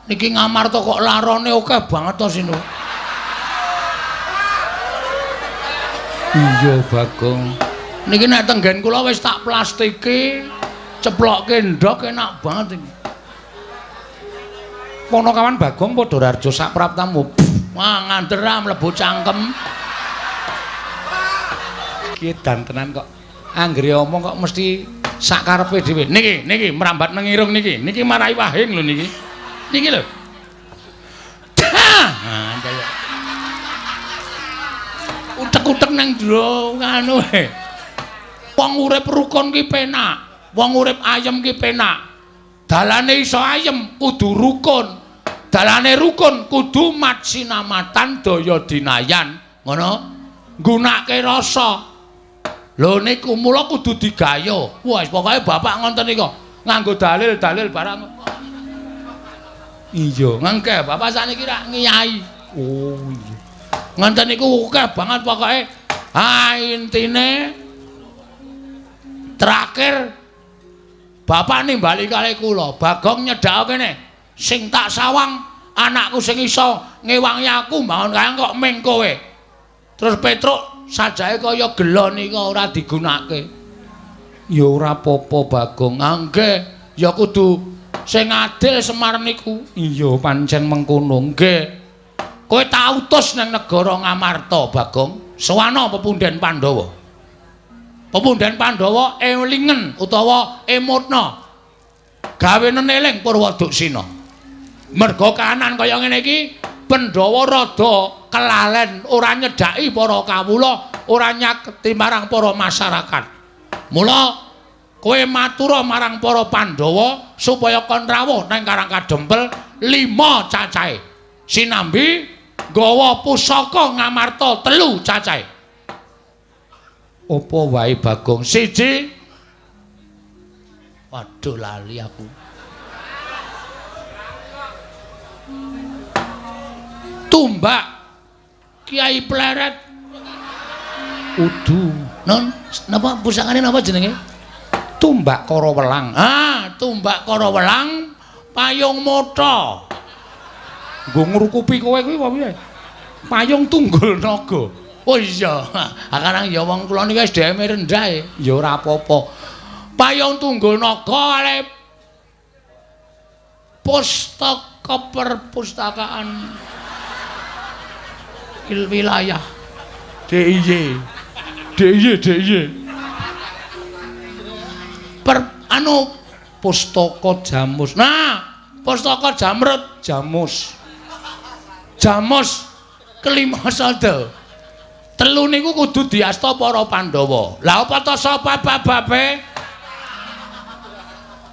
Niki Ngamarta kok larone akeh banget to Sinu. Iya Bagong. Niki nek tenggen kula wis tak plastiki, ceplokke ndhok enak banget iki. Ponokawan Bagong padha rarjo sak praptamu. Wah, ngander mlebu cangkem. Ki edan tenan kok. Anggere omong kok mesti sak karepe dhewe. Niki, niki mrambat nang irung niki. Niki marai wahing lho niki. Niki lho. Nah, kaya utek-utek nang jero anu. Wong urip rukun ki penak, wong urip ayem ki penak. Dalane iso ayem kudu rukun. Dalane rukun kudu matsinamatan daya dinayan, ngono. Nggunake rasa. Lho niku mula kudu digayo. Wah, pokoke bapak ngonten niku nganggo dalil-dalil barang. Iya, ngengke bapak sakniki rak ngiyai. Oh iya. Ngonten niku akeh banget pokoke. Ah intine terakhir bapak nimbali kalih kula, Bagong nyedhak kene. Sing tak sawang anakku sing iso ngewangi aku mbangun kayang kok ming kowe. Terus Petruk sajake kaya gelo nika ora digunakake. Ya ora apa-apa Bagong. Nggih, ya kudu sing adil Semar niku. Iya pancen mengkono. Nggih. Kowe tak utus nang negara Ngamarta, Bagong. Sowana pepunden Pandhawa. Pepunden Pandhawa elingen utawa emotna. Gawenen eling Purwaduksina. Merga kahanan kaya ngene iki Pandhawa rada kelalen, ora nyedhaki para kawula, ora nyaketi marang para masyarakat. Mula kowe matura marang para Pandhawa supaya kon rawuh nang Karang Kadempel 5 cacahe. Sinambi nggawa pusaka Ngamarta 3 cacahe. Apa wae Bagong? 1. Waduh lali aku. Tumbak Kiai Pleret. Udu. Non, napa pusakane napa jenenge? Tumbak Karawelang. Ah, tumbak Karawelang payung motha. Nggo ngrukupi kowe kuwi apa piye? Payung tunggul naga. Oh iya, sekarang ya wong kula niki SDM rendah e. Ya ora apa-apa. Payung tunggul naga ale pustaka perpustakaan wilayah DIY. DIY DIY. Per anu pustaka Jamus. Nah, pustaka Jamrut Jamus. Jamus kelima sada. 3 niku kudu diasta para Pandhawa. Lah apa ta sapa bababe?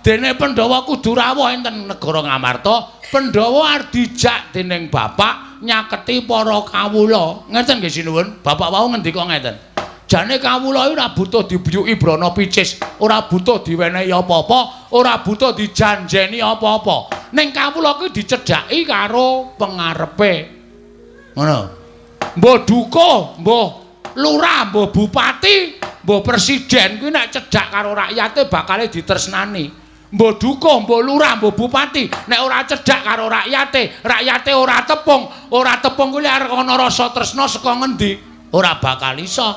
Dene Pandhawa kudu rawuh enten negara Ngamarta. Pandhawa arep dijak dening bapak nyaketi para kawula. Ngeten nggih sinuwun? Bapak wau ngendika ngeten. Jane kawula ora butuh dibiyuki brana picis, ora butuh diwenehi apa-apa, ora butuh dijanjeni apa-apa. Ning kawula kuwi dicedhaki karo pengarepe. Ngono. Mbah dukuh, mbah lurah, mbah bupati, mbah presiden kuwi nek cedhak karo rakyate bakale ditresnani. Mbah dukuh, mbah lurah, mbah bupati nek ora cedhak karo rakyate, rakyate ora tepung kuwi arep ana rasa tresna saka ngendi? Ora bakal iso.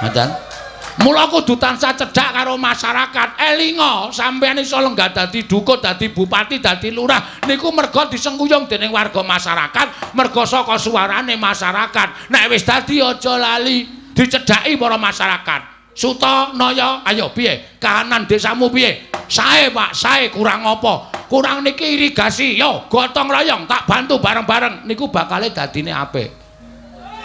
Ngoten. Mula kudu tansah cedhak karo masyarakat. Elinga sampeyan iso lenggah dadi dukuh, dadi bupati, dadi lurah niku merga disengkuyung dening warga masyarakat, merga saka suarane masyarakat. Nek wis dadi aja lali dicedhaki para masyarakat. Suta Naya, ayo piye? Kahanan desamu piye? Sae Pak, sae kurang apa? Kurang niki irigasi. Yo gotong royong tak bantu bareng-bareng niku bakale dadine apik.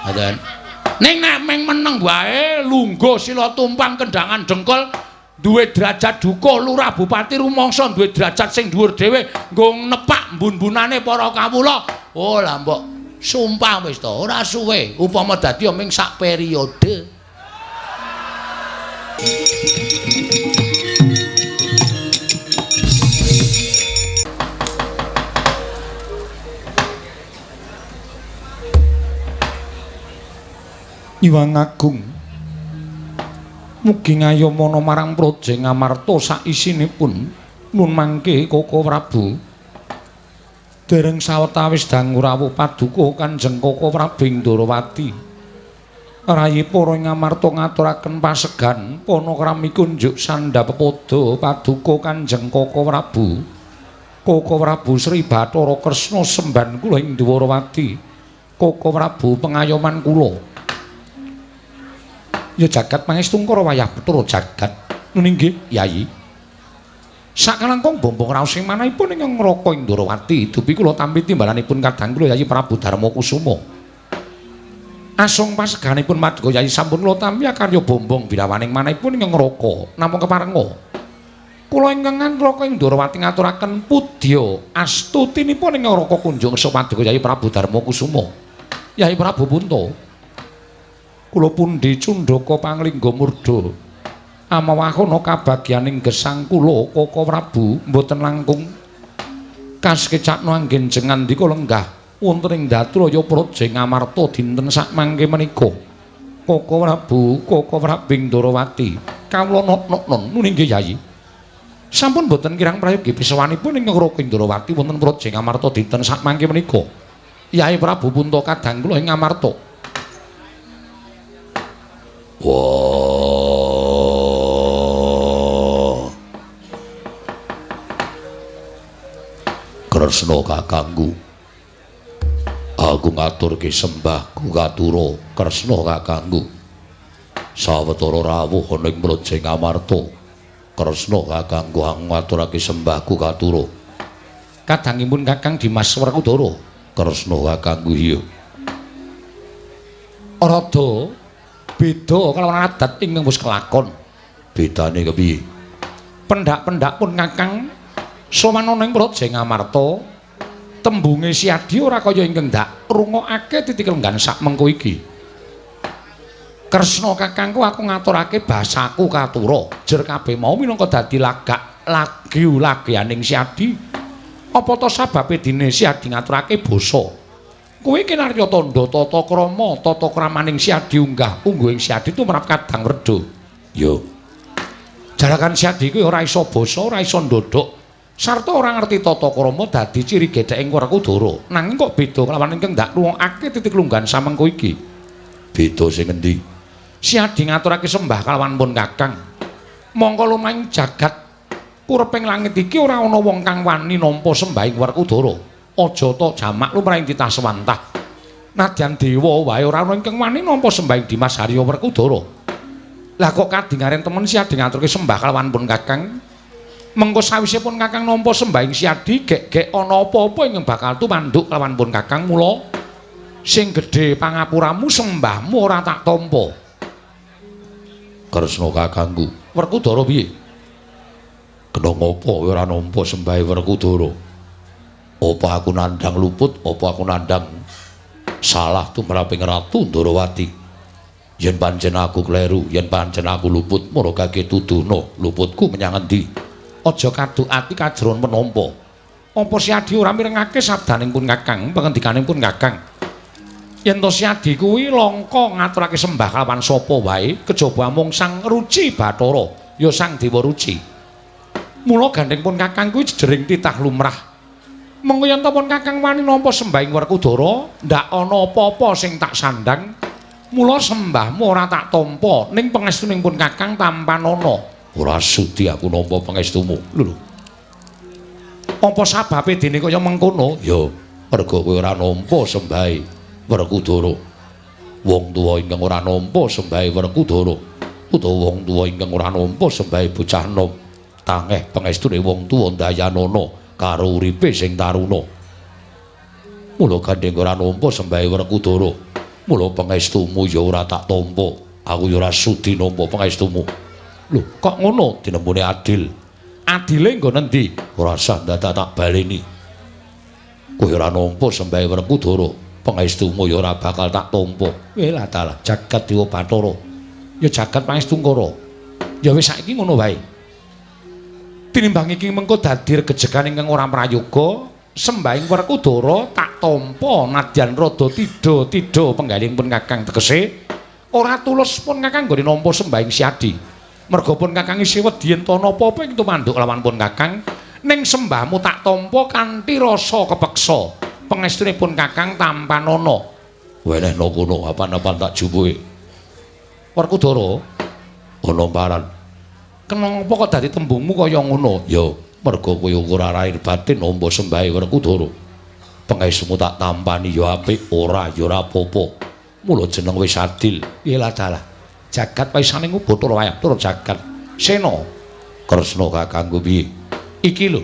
Ngoten. Ning nek meng meneng wae lungguh sila tumpang kendangan dengkul duwe derajat dukuh lurah bupati rumangsa duwe derajat sing dhuwur dhewe nggo nepak mbun-mbunane para kawula. Oh lah mbok sumpah wis to ora suwe upama dadi ming sak periode. Iwang Agung mugi ngayomana marang Praja Ngamarta saisinipun nun mangke Koko Prabu. Dereng sawetawis dangu rawuh paduka Kanjeng Koko Prabu Ndorowati. Rayi para Ngamarta ngaturaken pasegan panakrami kunjuk sandha pepada paduka Kanjeng Koko Prabu. Koko Prabu Sri Bathara Kresna semban kula ing Dwarawati. Koko Prabu pengayoman kula. Ya jagat pangestungkara wayah Bathara jagat. Nggih, Yayi. Sakalangkung bombong raos ing manahipun ingkang ngraka ing Ndorowati, dupi kula tampi timbalanipun kadang kula Yayi Prabu Darma Kusuma. Asung paseganipun Paduka Yayi sampun kula tampi akarya bombong birawaning manahipun ingkang ngraka namung keparenga. Kula ingkang ngraka ing Ndorowati ngaturaken pudya astutinipun ingkang ngraka kunjung ngersa Paduka Yayi Prabu Darma Kusuma. Yayi Prabu Punta. Kula pundi cundhaka panglingga murda. Amawahana kabagyaning gesang kula Koko Prabu mboten langkung kasekecakno anggen jengandika lenggah wonten ing Daturaya Praja Ngamarta dinten sakmangke menika. Koko Prabu, Koko Prabu Ndorowati, kawula notnoknon nggih Yayi. Sampun mboten kirang prayogi pisawanipun ing Ngraka Ndorowati wonten Praja Ngamarta dinten sakmangke menika. Yayi Prabu Punta kadang kula ing Ngamarta. Wah. Kresna kakangku, aku ngaturke sembahku katura Kresna kakangku. Sawetara rawuh ana ing Praja Ngamarta, Kresna kakangku aku ngaturake sembahku katura. Kadangipun Kakang Dimas Werkudara, Kresna kakangku iya. Rada beda kalawan adat ingkang wis kelakon. Bedane kepiye? Pendak-pendak pun Kakang sowan ana ing Praja Ngamarta, tembunge Siadi ora kaya ingkang ndak rungokake titik lenggan sak mengko iki. Kresna kakangku aku ngaturake basaku katura, jer kabeh mau minangka dadi lagak lagu lagianing Siadi. Apa ta sababe dene Siadi ngaturake basa? Kuwi kinarya tandha tata krama, tata kramaning Siadi unggah ungguhing Siadi tumrap kadang werda. Yo. Jarakan Siadi kuwi ora iso basa, ora iso ndodhok. Sarta ora ngerti tata krama dadi ciri gedheking Werkudara. Nanging kok beda kelawan ingkang ndak rungokake titik lunggan samengko iki. Beda sing endi? Siadi ngaturake sembah kalawan pun Kakang. Mongko lumahing jagat kureping langit iki ora ana wong kang wani nampa sembahing Werkudara. Aja ta jamak lumrahing titah sewantah. Nadyan dewa wae ora ana ingkang wani nampa sembahing Dimas Harya Werkudara. Lah kok kadingaren temen Siadi ngaturake sembah kalawan pun Kakang? Mengko sawise pun Kakang nampa sembahing Siadi gek-gek ana apa-apa ingkang bakal tumanduk kelawan pun Kakang, mula sing gedhe pangapuramu sembahmu ora tak tampa. Kresna kakangku, Werkudara piye? Kena ngopo ora nampa sembahe Werkudara? Apa aku nandhang luput, apa aku nandhang salah tumraping Ratu Ndorowati? Yen pancen aku kleru, yen pancen aku luput, maragake tuduhna luputku menyang endi? Aja kaduk ati kajron penampa. Apa Siadi ora mirengake sabdaning pun Kakang, pangandikaning pun Kakang? Yen to Siadi kuwi langka ngaturake sembah kalawan sapa wae, kejaba amung Sang Ruci Bathara, ya Sang Dewa Ruci. Mula gandheng pun Kakang kuwi jejering titah lumrah. Mengko yen to pun Kakang wani nampa sembahing Werkudara, ndak ana apa-apa sing tak sandhang. Mula sembahmu ora tak tampa, ning pangestuning pun Kakang tampanana. Ora sudi aku nampa pangestumu. Lho. Apa sababe dene kaya mengkono? Ya, merga kowe ora nampa sembahe Werkudara. Wong tuwa ingkang ora nampa sembahe Werkudara utawa wong tuwa ingkang ora nampa sembahe bocah nom, tangeh pangestune wong tuwa ndayanana karo uripe sing taruna. Mula gandheng ora nampa sembahe Werkudara, mula pangestumu ya ora tak tampa. Aku ya ora sudi nampa pangestumu. Lho, kok ngono? Dinembune adil. Adile nggon endi? Ora sah dadak tak baleni. Kowe ora nampa sembahe Werkudara, pangestumu ya ora bakal tak tampa. Welah dalah jagat Dewa Bathara. Ya jagat pangestungkara. Ya wis saiki ngono wae. Tinimbang iki mengko dadi regejegan ingkang ora prayoga, sembahing Werkudara tak tampa nadyan rada tidha-tidha penggalihipun pun Kakang, tegese ora tulus pun Kakang nggone nampa sembahing Siadi. Merga pun Kakang isih wedi yen ta napa-apa ing tumanduk lawan pun Kakang, Ning sembahmu tak tampa kanthi rasa kepeksa. Pangestunipun Kakang tampanana. Wenehno kono apan-apan tak jumpuke. Werkudara, ana paran. Kenapa kok dadi tembungmu kaya ngono? Ya, merga kowe ora lahir batin nampa sembahe Werkudara. Pangestumu tak tampani ya apik, ora ya ora apa-apa. Mula jeneng wis adil. Iyalah dalah. Jagat pisaning Bathara wayang tur jagat. Sena, Kresna kakangku piye? Iki lho.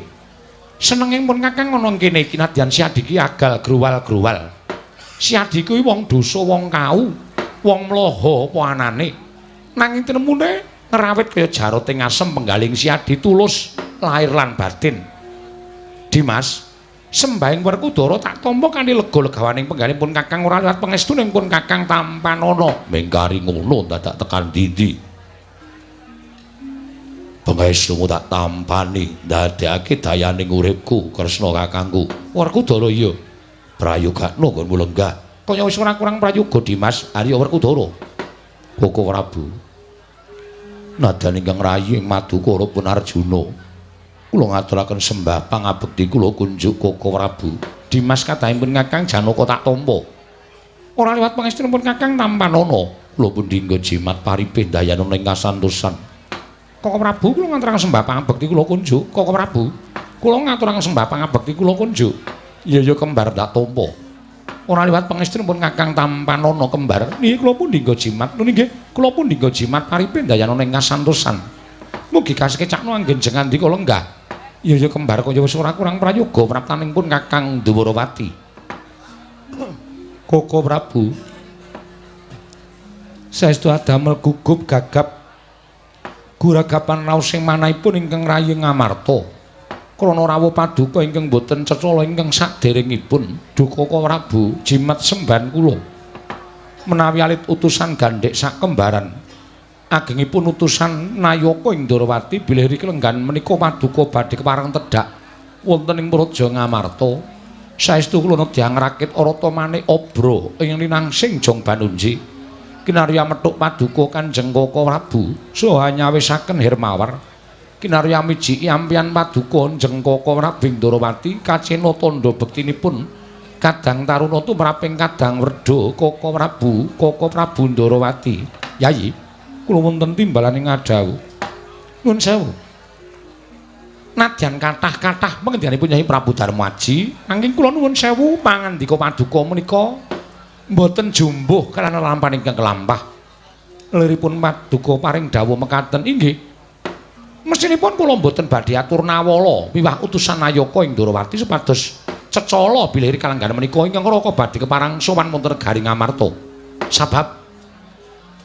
Senenge pun Kakang ana kene iki nadyan Siadi ki agal gruwal-gruwal. Siadi kuwi wong dosa, wong kau, wong mloho apa anane. Nanging tinemune ngrawit kaya jaroting asem penggaling Siadi tulus lahir lan batin. Dimas, sembahing Werkudara tak tampa kanthi lega legawaning penggalih pun Kakang ora liwat pangestuning pun Kakang tampanana. Mengkari ngono dadak tekan ndi-ndi. Pangestumu tak tampani ndadekake dayaning uripku Kresna kakangku. Werkudara iya. Prayogakno nggonmu lenggah. Kaya wis ora kurang prayoga Dimas. Arya Werkudara. Koko Prabu. Nadyan ingkang rayi ing Madukara pun Arjuna. Kula ngaturaken sembah pangabekti kula kunjuk Koko Prabu. Dimas kadhahipun Kakang Janaka tak tampa. Ora liwat pangestunipun Kakang tampanana. Kula pun dinggo jimat paripih dayanana ing kasantosan. Koko Prabu kula ngaturaken sembah pangabekti kula kunjuk. Koko Prabu kula ngaturaken sembah pangabekti kula kunjuk. Iya ya kembar tak tampa. Ora liwat pangestunipun Kakang tampanana kembar. Nggih kula pun dinggo jimat. Nggih kula pun dinggo jimat paripih dayanana ing kasantosan. Mugi kasekecakno anggen jeng andika lenggah. Iya ya kembar kaya wis ora kurang prayoga praptaning pun Kakang Dwarawati. Koko Prabu saestu adamel gugup gagap guragapan raos sing manahipun ingkang rayi Ngamarta. Krana rawuh paduka ingkang boten cecala ingkang saderengipun duka Koko Prabu jimat sembahan kula. Menawi alit utusan gandhek sakembaran agengipun utusan Nayaka ing Ndorowati bilih riki lenggan menika paduka badhe kepareng tedhak wonten ing Praja Ngamarta. Saestu kula nedyang rakit arata manik obra ing linangsing Jong Banunji. Kinarya methuk paduka Kanjeng Koko Prabu saha nyawisaken Hermawar. Kinarya mijiki ampian paduka Kanjeng Koko Prabu ing Ndorowati kacena tandha bektinipun kadang taruna tumraping kadang werda Koko Prabu Koko Prabu Ndorowati. Yayi, kula wonten timbalane ngadhawuh. Nuwun sewu. Nadyan kathah-kathah pengendhanipun Nyai Prabu Darmaji, nanging kula nuwun sewu pangandika paduka menika mboten jumbuh kaliyan lelampahan ingkang kelampah. Liripun paduka paring dawuh mekaten inggih. Mestinipun kula mboten badhe atur nawala wiwah utusan Nayaka ing Ndorowati supados cecala bilih kalenggan menika ingkang Raka badhe keparang sowan wonten negari Ngamarta. Sabab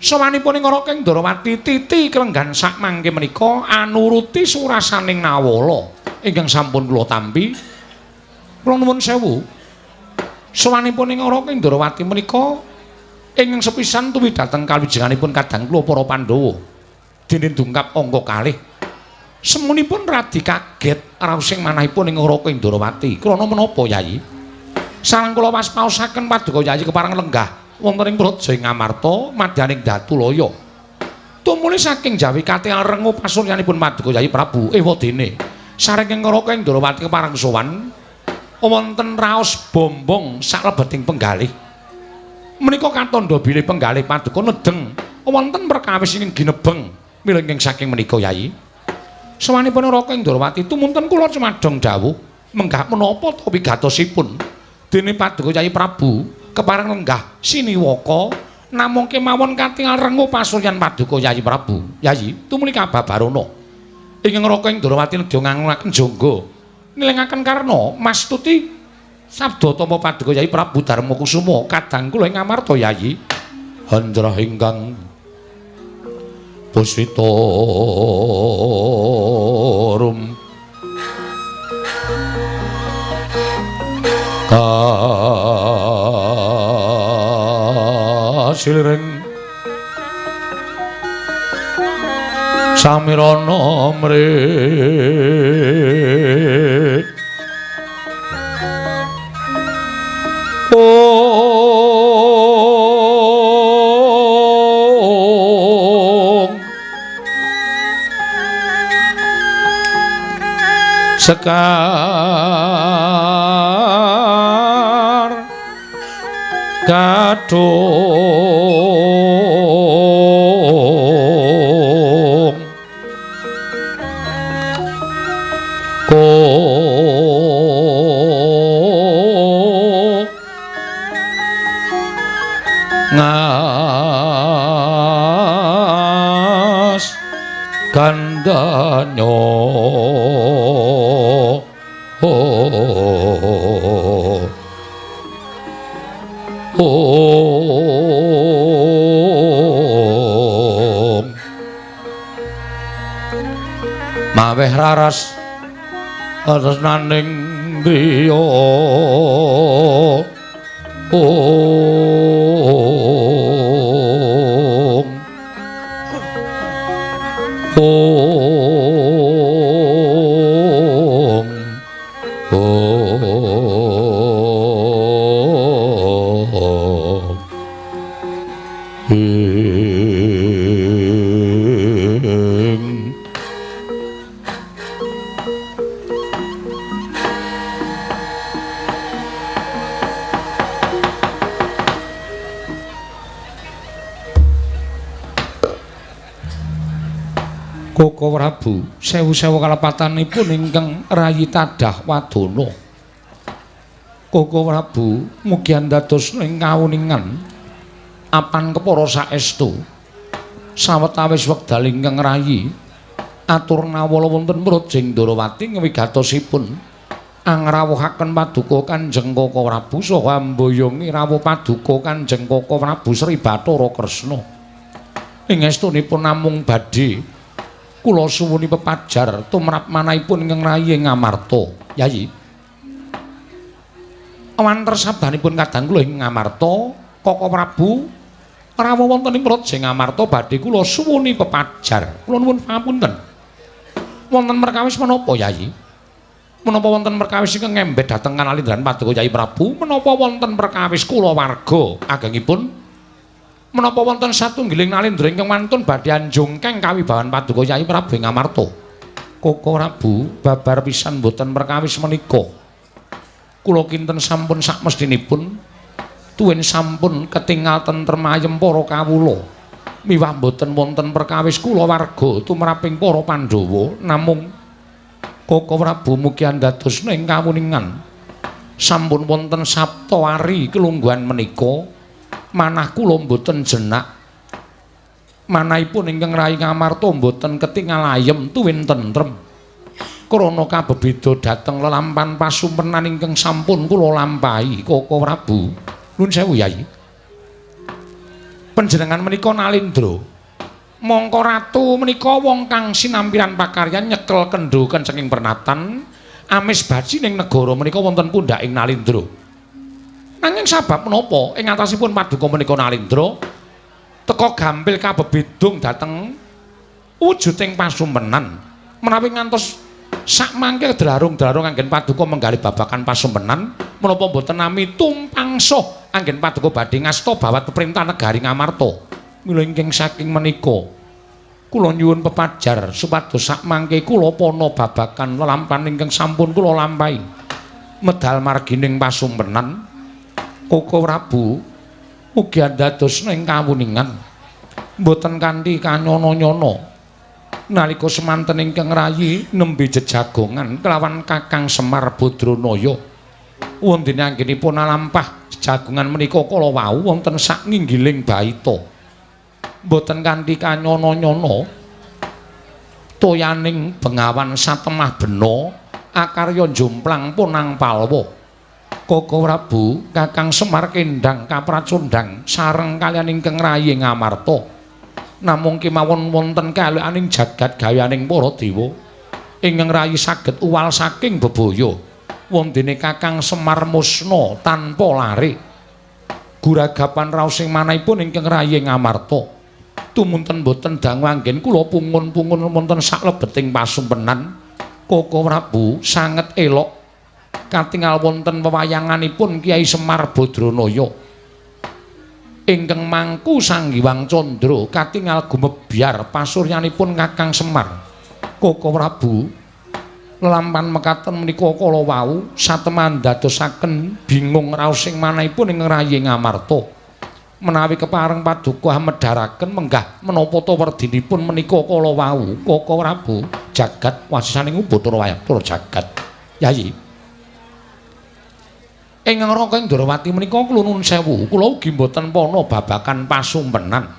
sowanipun ing Raka ing Ndorowati titi klenggan sak mangke menika anuruti surasaning nawala ingkang sampun kula tampi. Kula nuwun sewu. Sowanipun ing Raka ing Ndorowati menika ingkang sepisan tuwi dhateng kawijenganipun kadang kula para Pandhawa. Dene dungkap angka kalih. Semunipun radi kaget raosing manahipun ing Raka ing Ndorowati. Krana menapa, Yayi? Sareng kula waspaosaken paduka Yayi kepareng lenggah wonten ing Praja Ngamarta madyaning Datulaya. Tumuli saking jawi katingal rengu pasuryanipun paduka Yayi Prabu ewadene sareng ing Raka ing Ndorowati kepareng sowan wonten raos bombong saklebeting penggalih. Menika katandha bilih penggalih paduka nedeng wonten perkawis ingkang ginebeng mila ingkang saking menika Yayi. Sowanipun Raka ing Ndorowati tumunten kula cumadong dawuh menggah menapa ta wigatosipun dene paduka Yayi Prabu kepareng lenggah siniwaka namung kemawon katingal rengu pasuryan paduka Yayi Prabu. Yayi tumuli kababarana ingkang Raka ing Ndorowati nedya ngangunaken jangga nilingaken karna mastuti sabda tama paduka Yayi Prabu Darmakusuma kadang kula ing Ngamarta Yayi. Handrah ingkang puswita rum kasiliring samirana mri Sekar Kadung ko ngas gandanyo om maweh raras tresnaning griya om om om ing Koko Prabu sewu-sewu kalepatanipun ingkang rayi tadah wadana. Koko Prabu mugi andados ing kawuningan apan kepara saestu. Sawetawis wekdal ingkang rayi atur nawala wonten Mrojeng Ndorowati ngewigatosipun angrawuhaken paduka Kanjeng Koko Prabu saha amboyongi rawuh paduka Kanjeng Koko Prabu Sri Bathara Kresna. Ing estunipun namung badhe kula suwuni pepajar tumrap manahipun ingkang rayi ing Ngamarta. Yayi. Wanter sabdanipun kadang kula ing Ngamarta, Koko Prabu rawuh wonten ing Mrojeng Ngamarta badhe kula suwuni pepajar. Kula nuwun pangapunten. Wonten perkawis menapa, Yayi? Menapa wonten perkawis ingkang ngembet dhateng kanalindran paduka Yayi Prabu? Menapa wonten perkawis kulawarga agengipun? Menapa wonten satunggiling nalindra ingkang wantun badhe anjongkeng kawibawan paduka Yayi Prabu ing Ngamarta? Koko Prabu babar pisan boten perkawis menika. Kula kinten sampun sakmestinipun tuwin sampun ketingal tentrem ayem para kawula. Miwah boten wonten perkawis kulawarga tumraping para Pandhawa, namung Koko Prabu mugi andados ing kawuningan sampun wonten saptawari kelungguhan menika. Manah kula mboten jenak. Manahipun ingkang rayi Ngamarta mboten ketingal ayem tuwin tentrem. Krana kabebeda dhateng lelampan pasumpenan ingkang sampun kula lampahi Koko Prabu. Nuwun sewu Yayi. Panjenengan menika nalindra. Mongko ratu menika wong kang sinampiran pakaryan nyekel kendho kencenging pernatan amis baji ning negara menika wonten pundhaking nalindra. Nanging sabab menapa ing atasipun paduka menika nalindra teka gampil kabebedung dhateng wujuding pasumpenan menawi ngantos sakmangke dlarung-dlarung anggen paduka menggalih babagan pasumpenan menapa mboten nami tumpangsuh anggen paduka badhe ngasta bawat peperintah negari Ngamarta. Mila ingkang saking menika kula nyuwun pepajar supados sakmangke kula pana babagan lelampan ingkang sampun kula lampahi medal margining pasumpenan. Koko Prabu mugi andados ing kawuningan mboten kanthi kanyono-nyono nalika semanten ingkang rayi nembe jejagongan kelawan Kakang Semar Badranaya. Wondene anggenipun alampah jejagongan menika kala wau wonten sak nginggiling baita. Mboten kanthi kanyono-nyono toyaning bengawan satemah bena akarya jomplang punang palwa. Koko Prabu Kakang Semar kendang kapracundang sareng kaliyan ingkang rayi Ngamarta. Namung kemawon wonten kalikaning jagat gaweaning para dewa ingkang rayi saged uwal saking bebaya. Wondene Kakang Semar musna tanpa lare. Guragapan raos ing manahipun ingkang rayi Ngamarta. Tumunten boten dangu anggen kula pungun-pungun wonten saklebeting pasumpenan. Koko Prabu sanget elok katingal wonten wewayanganipun Kyai Semar Badranaya ingkang mangku Sang Hyang Candra katingal gumebyar pasuryanipun Kakang Semar. Koko Prabu Lelampahan mekaten menika kala wau sateman dadosaken bingung raos sing manahipun ing rayi Ngamarta. Menawi kepareng paduka medharaken menggah menapa ta werdinipun menika kala wau Kaka Prabu jagat wasisaning Bathara Wayang jagat. Yayi. Ingkang Raka Ndrawati menika kula nuwun sewu, kula ugi mboten pana babagan pasumpenan.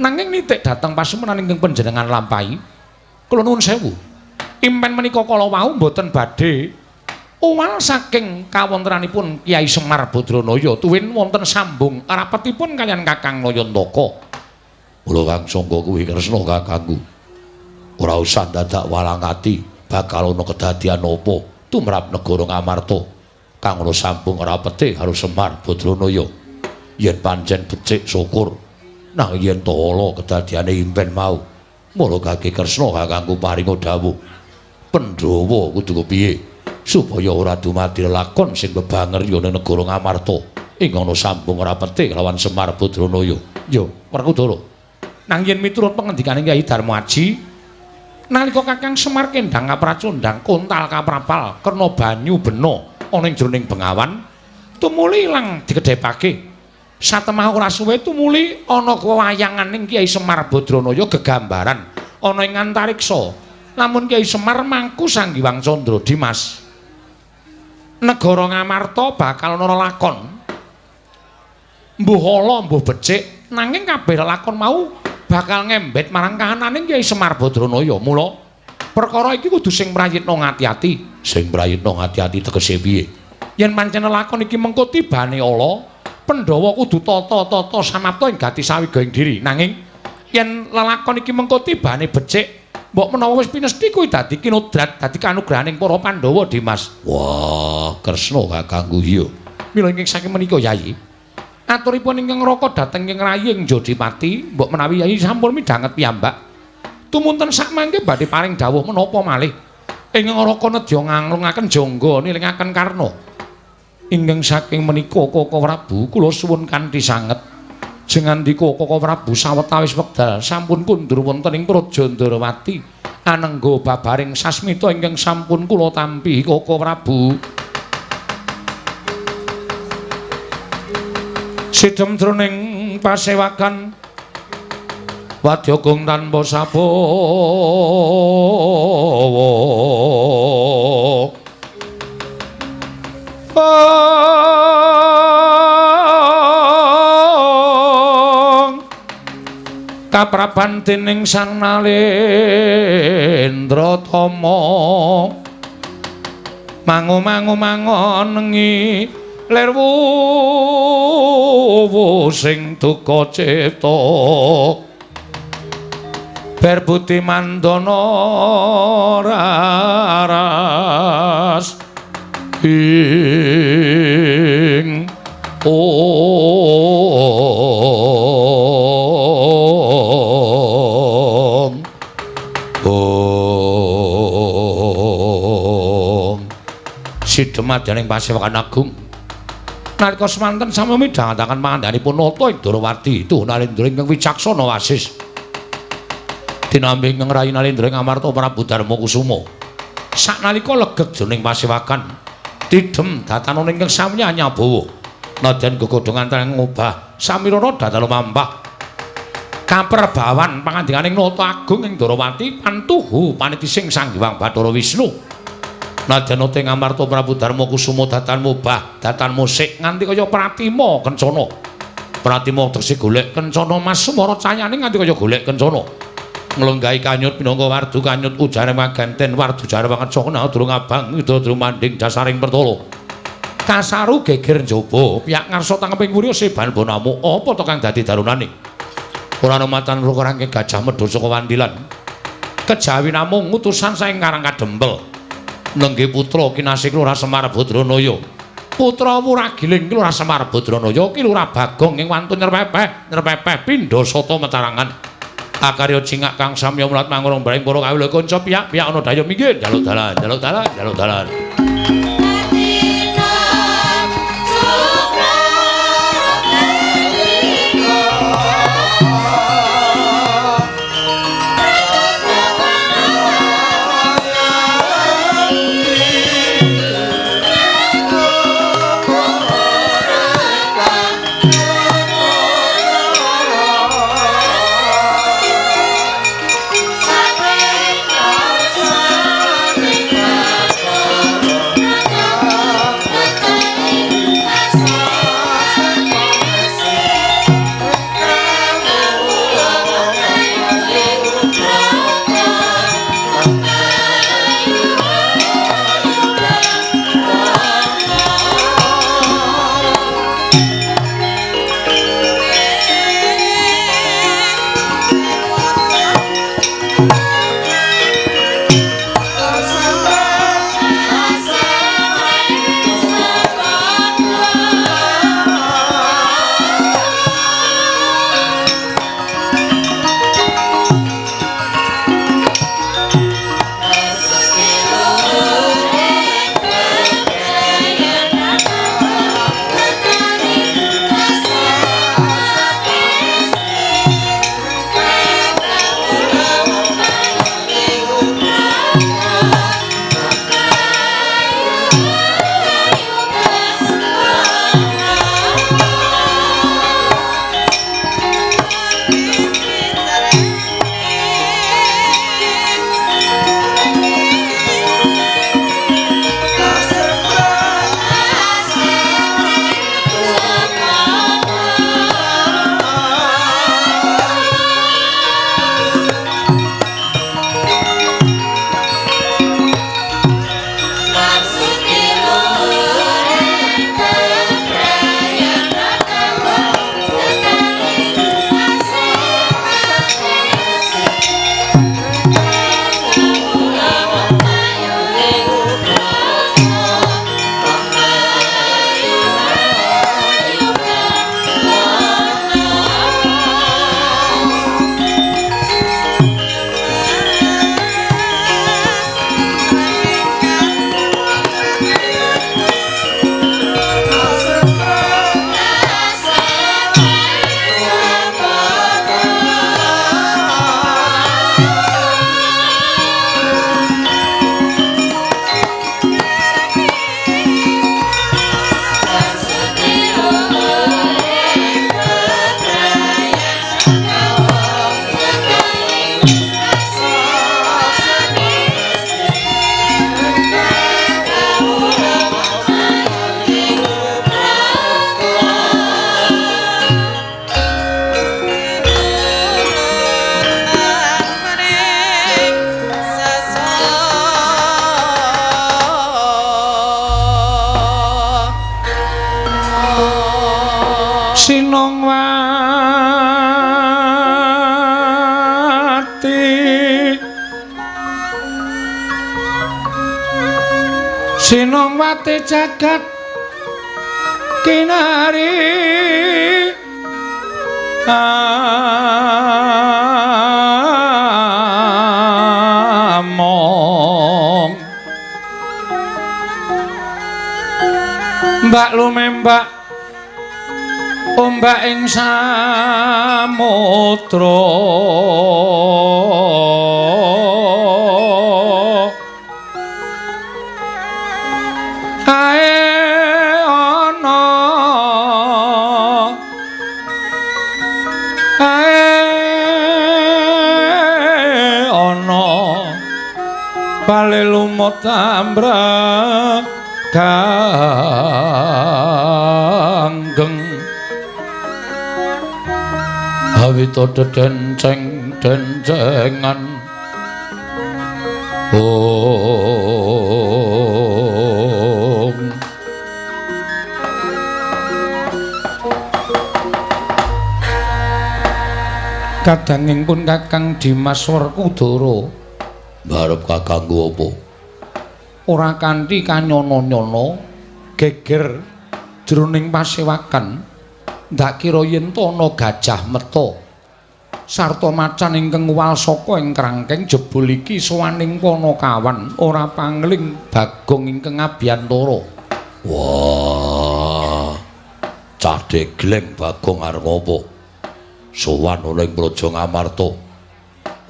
Nanging nitik dhateng pasumpenan ingkang panjenengan lampahi, kula nuwun sewu. Impen menika kala wau mboten badhe owal saking kawontenanipun Kyai Semar Badranaya tuwin wonten sambung rapetipun kaliyan Kakang Nayantaka. Kula kang sangka kuwi Kresna kakangku. Ora usah dadak walang ati bakal ana kedadian apa tumrap negara Ngamarta kang ana sambung rapete karo Semar Badranaya. Yen pancen becik syukur, nang yen ta ala kedadiane impen mau, mula kaki Kresna kakangku paringa dawuh. Pandhawa kudu kepiye supaya ora dumadi lelakon sing bebanger ning negara Ngamarta ing ana sambung rapete kelawan Semar Badranaya. Yo, Werkudara. Nang yen miturut pengendikane Kyai Darma Aji, nalika Kakang Semar kendhang kapracondhang kontal kaprapal kerna banyu bena ana ing jroning bengawan, tumuli ilang dikedhepake. Satemah ora suwe tumuli ana wayanganing Kyai Semar Badranaya gegambaran ana ing antariksa. Lamun Kyai Semar mangku Sang Hyang Candra Dimas, negara Ngamarta bakal ana lelakon. Mbuh ala mbuh becik, nanging kabeh lelakon mau bakal ngembet marang kahananing Kyai Semar Badranaya. Mula perkara iki kudu sing prayitna ngati-ati. Sing prayitna ngati-ati tegese piye? Yen pancen lelakon iki mengko tibane ala, Pandhawa kudu tata-tata samapta ing gati sawigaing diri. Nanging yen lelakon iki mengko tibane becik, mbok menawa wis pinesti kuwi dadi kinodrat, dadi kanugrahaning para Pandhawa, Dimas. Wah, Kresna kakangku iya. Mila ingkang saking menika Yayi, aturipun ingkang Raka dhateng ing raying Jodipati, mbok menawi Yayi sampun midhanget piyambak. Tumunten sakmangke badhe paring dawuh menapa malih. Ingkang Raka nedya nganglungaken jangga nilingaken Karna. Ingkang saking menika Kaka Prabu kula suwun kanthi sanget. Jengandika Kaka Prabu sawetawis wekdal sampun kundur wonten ing Praja Ndrawati anengga babaring sasmita ingkang sampun kula tampi Kaka Prabu. Sidhem jroning pasewakan wadya gong tanpa sabawa. Kapraban dening Sang Nalendra Tama mangu-mangu mangonengi lir wuwu sing duka cipta ber budi mandana raras ing om om sidhemadyaning pasewakan agung nalika semanten sami midhangetaken pangandhanipun nata ing Ndrawati Tuh Nalendra ingkang wicaksana wasis tinampi ingkang rayi Nalendra ing Amarta Prabu Darma Kusuma. Saknalika legeg jroning pasewakan tidhem datanana ingkang samya nyabawa nadyan gegodhongan teng ngobah samirana datan lumampah kaperbawan pangandikaning nata agung ing Ndrawati pantuhu panitising Sang Hyang Bathara Wisnu. Nadyan nata ing Amarta Prabu Darma Kusuma datan mubah datan musik nganti kaya pratima kencana. Pratima tegese golek kencana mas sumara cayane nganti kaya golek kencana. Nglenggahi kanyut minangka wardu kanyut ujare maganten wardu jare wangeca durung abang ida durung manding dasaring pertala. Kasaru geger njaba piyak ngarsa tangkeping wurya seban bonamu apa to kang dadi darunane. Ora ana matan rangke Gajah Medha saka Wandilan. Kejawi namung utusan saking Karang Kadempel. Nenggih putra kinasih Lurah Semar Badranaya. Putra Wuragiling Lurah Semar Badranaya ki Lurah Bagong ing wantun nyerpepeh nyerpepeh pindha sata metarangan. Akarya cingak kang samya mulat mangurung bareng para kawula kanca piyak-piyak ana daya minggir jaluk dalan jaluk dalan jaluk dalan. Sinongwati Sinongwati jagat kinari among mbak lumembak ombak ing samudra ae ana ae ana bale lumut ambrek ganggeng awita dedenceng dencengan om kadanging pun Kakang Dimas Werkudara mbarep kakangku apa ora kanthi kanyono-nyono geger jroning pasewakan ndak kira yen ana gajah meta sarta macan ingkang uwal saka ing krangkeng jebul iki sowaning Panakawan ora pangling Bagong ingkang abiyantara. Wah, cah degleng Bagong arep ngopo? Sowan ana ing Praja Ngamarta.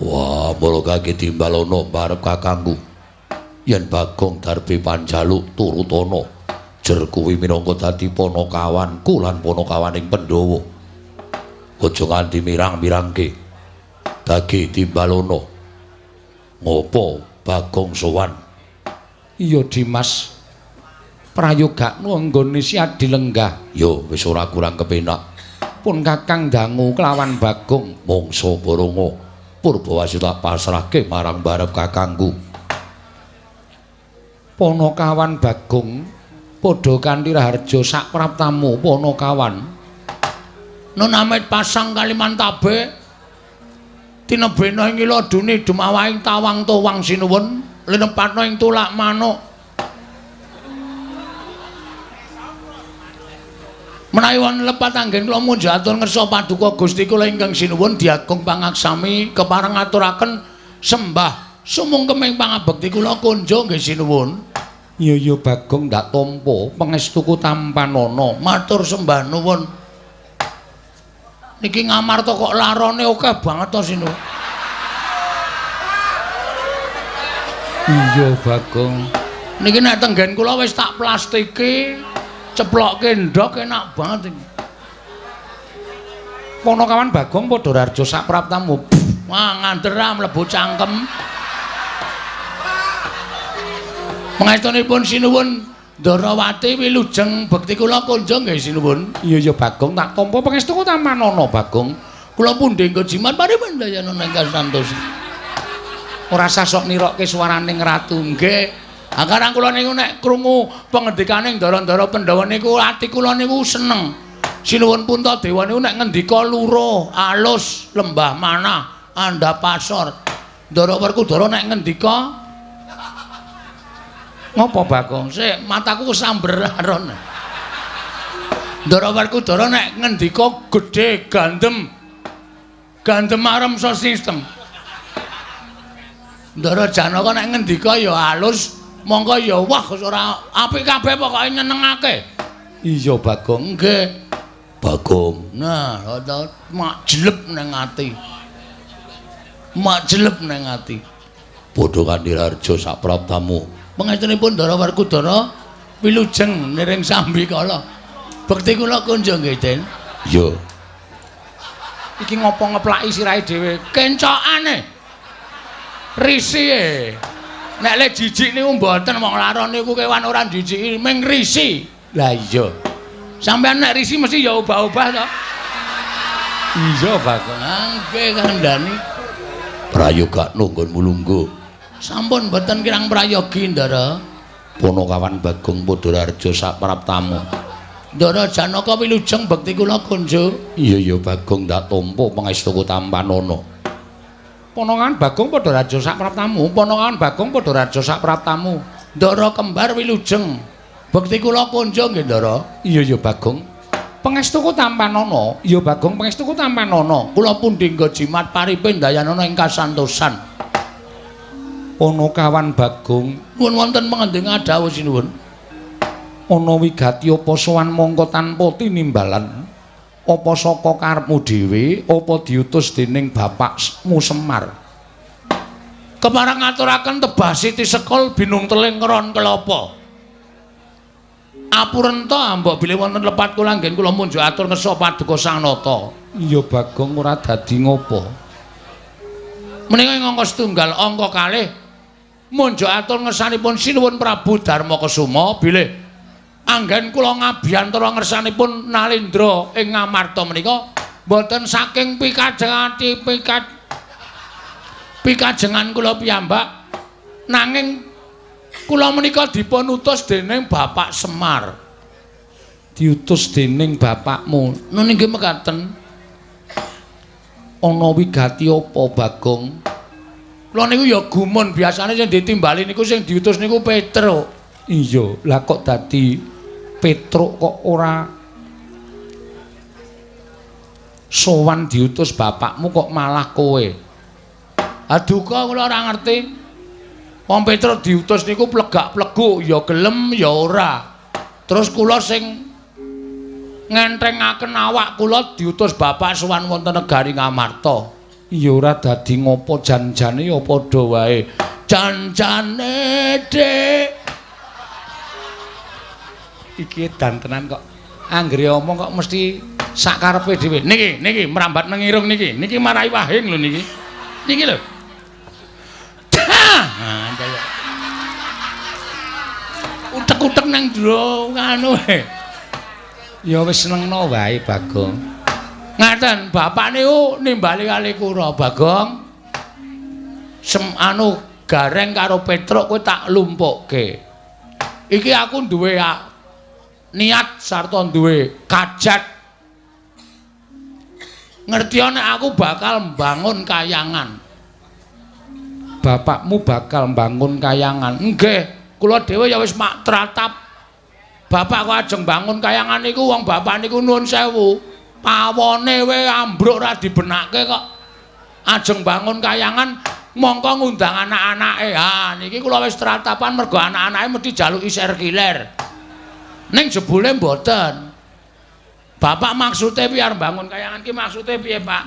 Wah, mula kaki timbalono mbarep kakangku. Yen Bagong darbe panjaluk turutana, jer kuwi minangka dadi panakawanku lan panakawaning Pandhawa. Aja nganti mirang-mirangke. Dagi timbalono. Ngopo Bagong sowan? Iya Dimas. Prayogakno anggone si adilenggah. Ya wis ora kurang kepenak. Pun Kakang dangu kelawan Bagong mangsa Baronga Purbawasi tak pasrahke marang barep kakangku. Panakawan Bagong padha kanthi raharja sak praptamu Panakawan. Nun amit pasang Kalimantabe tinebena ing iladune dumawahing tawang towang sinuwun linepatna ing tulak manuk. Menawi wonten lepat anggen kula munjatur ngersa paduka Gusti kula ingkang sinuwun diagung pangaksami kepareng ngaturaken sembah sumungkeming pangabekti kula kunjung nggih sinuwun. Iya iya Bagong ndak tampa pangestuku tampanana matur sembah nuwun. Niki Ngamarta kok larane akeh banget to sinuwun. Iya Bagong. Niki nek tenggen kula wis tak plastiki ceplokke ndhok enak banget iki. Panakawan Bagong padha raharja sak praptamu. Wah ngandera mlebu cangkem. Pangestunipun sinuwun Ndarawati wilujeng bekti kula kunjung nggih sinuwun. Iya iya Bagong tak tampa pangestuku tamanana Bagong. Kula pundhi nggo jimat parimendayana ingkang santos. Ora sah sok nirokke swaraning ratu nggih. Akarang kula niku nek krungu pangendikane ndara-ndara Pandhawa niku ati kula niku seneng. Sinuwun Puntadewa niku nek ngendika luruh, alus, lembah manah, andhap pasor. Ndara Werkudara nek ngendika ngopo Bagong? Sik mataku kesamber aron. Ndara Werkudara nek ngendika gedhe gandem. Gandem arem sistem. Ndara Janaka nek ngendika ya alus, mongko ya wah ora apik kabeh pokoke nyenengake. Iya Bagong, nggih. Bagong. Nah, mak jelep nang ati. Mak jelep nang ati. Padha kanthi raharja sak praptamu. Pangestunipun Ndara Werkudara wilujeng niring sambikala. Bekti kula kunjung nggih, Den. Iya. Iki ngopo ngeplaki sirahe dhewe? Kencokane. Risi. Nek le jijik niku mboten wong laron niku kewan ora jijiki ming risi. Lah iya. Sampeyan nek risi mesti ya obah-obah to. Iya, Bagong. Nggih kandhani. Prayogakno nggonmu lungguh. Sampun mboten kirang prayogi, Ndara. Panakawan Bagong padha raharja sak praptamu. Ndara Janaka wilujeng bekti kula kunjuk. Iya ya Bagong ndak tampa pangestuku tampanana. Ponokan Bagong padha raja sak praptamu, ponokan Bagong padha raja sak praptamu. Ndara kembar wilujeng bekti kula kunjuk nggih Ndara. Iya ya Bagong. Pangestuku tampanana. Iya Bagong pangestuku tampanana. Kula pundi nggo jimat paripe ndayanana ing kasantosan. Ponokawan Bagong nuwun wonten pengendingan dawuh sinuwun. Ana wigati apa sowan mongko tanpa tinimbalan? Apa saka karepmu dhewe apa diutus dening bapakmu Semar? Kepareng ngaturaken tebah siti sekul binung teling ron kelapa. Apurenta mbok bilih wonten lepat kula anggen kula munjuk atur ngersa paduka Sang Nata. Iya Bagong ora dadi ngopo. Menika ing angka setunggal angka kalih munjuk atur ngersanipun Sinuwun Prabu Darma Kesuma bilih anggen kula ngabiyantara ngersanipun Nalendra ing Ngamarta menika mboten saking pikajengati pikajengan kula piyambak nanging kula menika dipun utus dening Bapak Semar. Diutus dening bapakmu. Nun inggih mekaten. Ana wigati apa Bagong? Kula niku ya gumun biasane sing ditimbali niku sing diutus niku Petruk. Iya, lah kok dadi Petruk kok ora sowan diutus bapakmu kok malah kowe? Aduka kula ora ngerti. Wong Petruk diutus niku plegak-pleguk ya gelem ya ora. Terus kula sing ngenthengaken awak kula diutus bapak sowan wonten negari Ngamarta. Ya ora dadi ngopo jan-jane ya padha wae. Jan-jane Dik. Iki edan tenan kok. Anggere omong kok mesti sak karepe dhewe. Niki, niki merambat nang irung niki. Niki marai wahing lho niki. Niki lho. Nah, utek-utek nang jero nganu. Ya wis senengno wae Bagong. Ngaten, bapak niku nimbali kali kula, Bagong. Sem anu Gareng karo Petruk kowe tak lumpukke. Iki aku duwe niat sarta duwe kajat. Ngerti nek aku bakal mbangun kayangan. Bapakmu bakal mbangun kayangan. Nggih, kula dhewe ya wis mak tratap. Bapak kok ajeng bangun kayangan niku wong bapak niku nuwun sewu. Pawone we ambruk ora dibenake kok. Ajeng bangun kayangan mongko ngundang anak-anake. Ha niki kula wis tratapan mergo anak-anake mesti jaluki serkiler. Ning jebule mboten. Bapak maksude piye arep bangun kayangan ki maksude piye, Pak?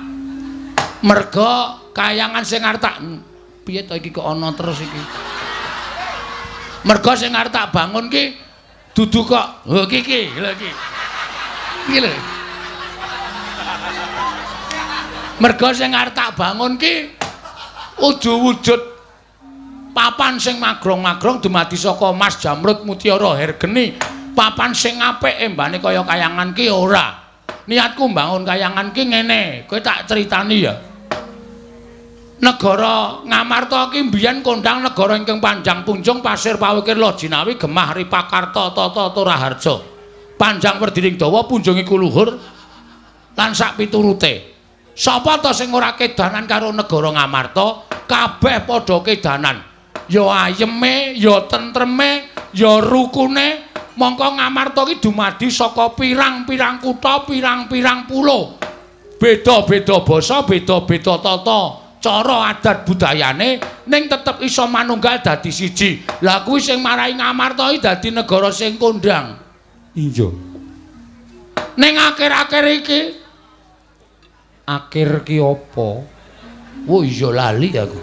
Mergo kayangan sing arep tak piye to iki kok ana terus iki. Mergo sing arep tak bangun ki dudu kok. Lho iki iki, lho iki. Iki lho. Mergo sing arep tak bangun ki udu wujud papan sing magrong-magrong dumadi saka Mas Jamrud Mutiara Hergeni. Papan sing apik embane kaya kayangan ki ora. Niatku mbangun kayangan ki ngene, kowe tak critani ya. Negara Ngamarta ki mbiyen kondang negara ingkang panjang punjung pasir pawukir Lojinawi gemah Ripakarta tata Toraharja. Panjang werdining dawa punjung iku luhur lan sak piturute. Sapa ta sing ora kedanan karo negara Ngamarta? Kabeh padha kedanan. Ya ayeme, ya tentreme, ya rukune. Mongko Ngamarta ki dumadi saka pirang-pirang kutha, pirang-pirang pulo. Beda-beda basa, beda-beda tata cara adat budayane, ning tetep iso manunggal dadi siji. Lah kuwi sing marai Ngamarta iki dadi negara sing kondang. Iya. Ning akhir-akhir iki akhir ki apa? Oh iya lali aku.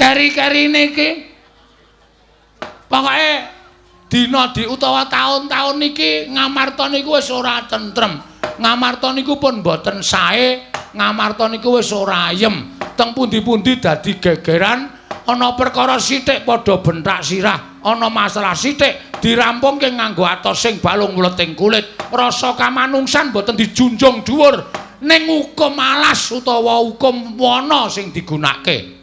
Keri-kerine iki pokoke dina di utawa taun-taun niki Ngamarta niku wis ora tentrem. Ngamarta niku pun mboten sae, Ngamarta niku wis ora ayem. Teng pundi-pundi dadi gegeran, ana perkara sithik padha benthak sirah, ana masalah sithik dirampungke nganggo atos sing balung wleting kulit. Rasa kamanungsan mboten dijunjung dhuwur ning hukum alas utawa hukum wana sing digunakake.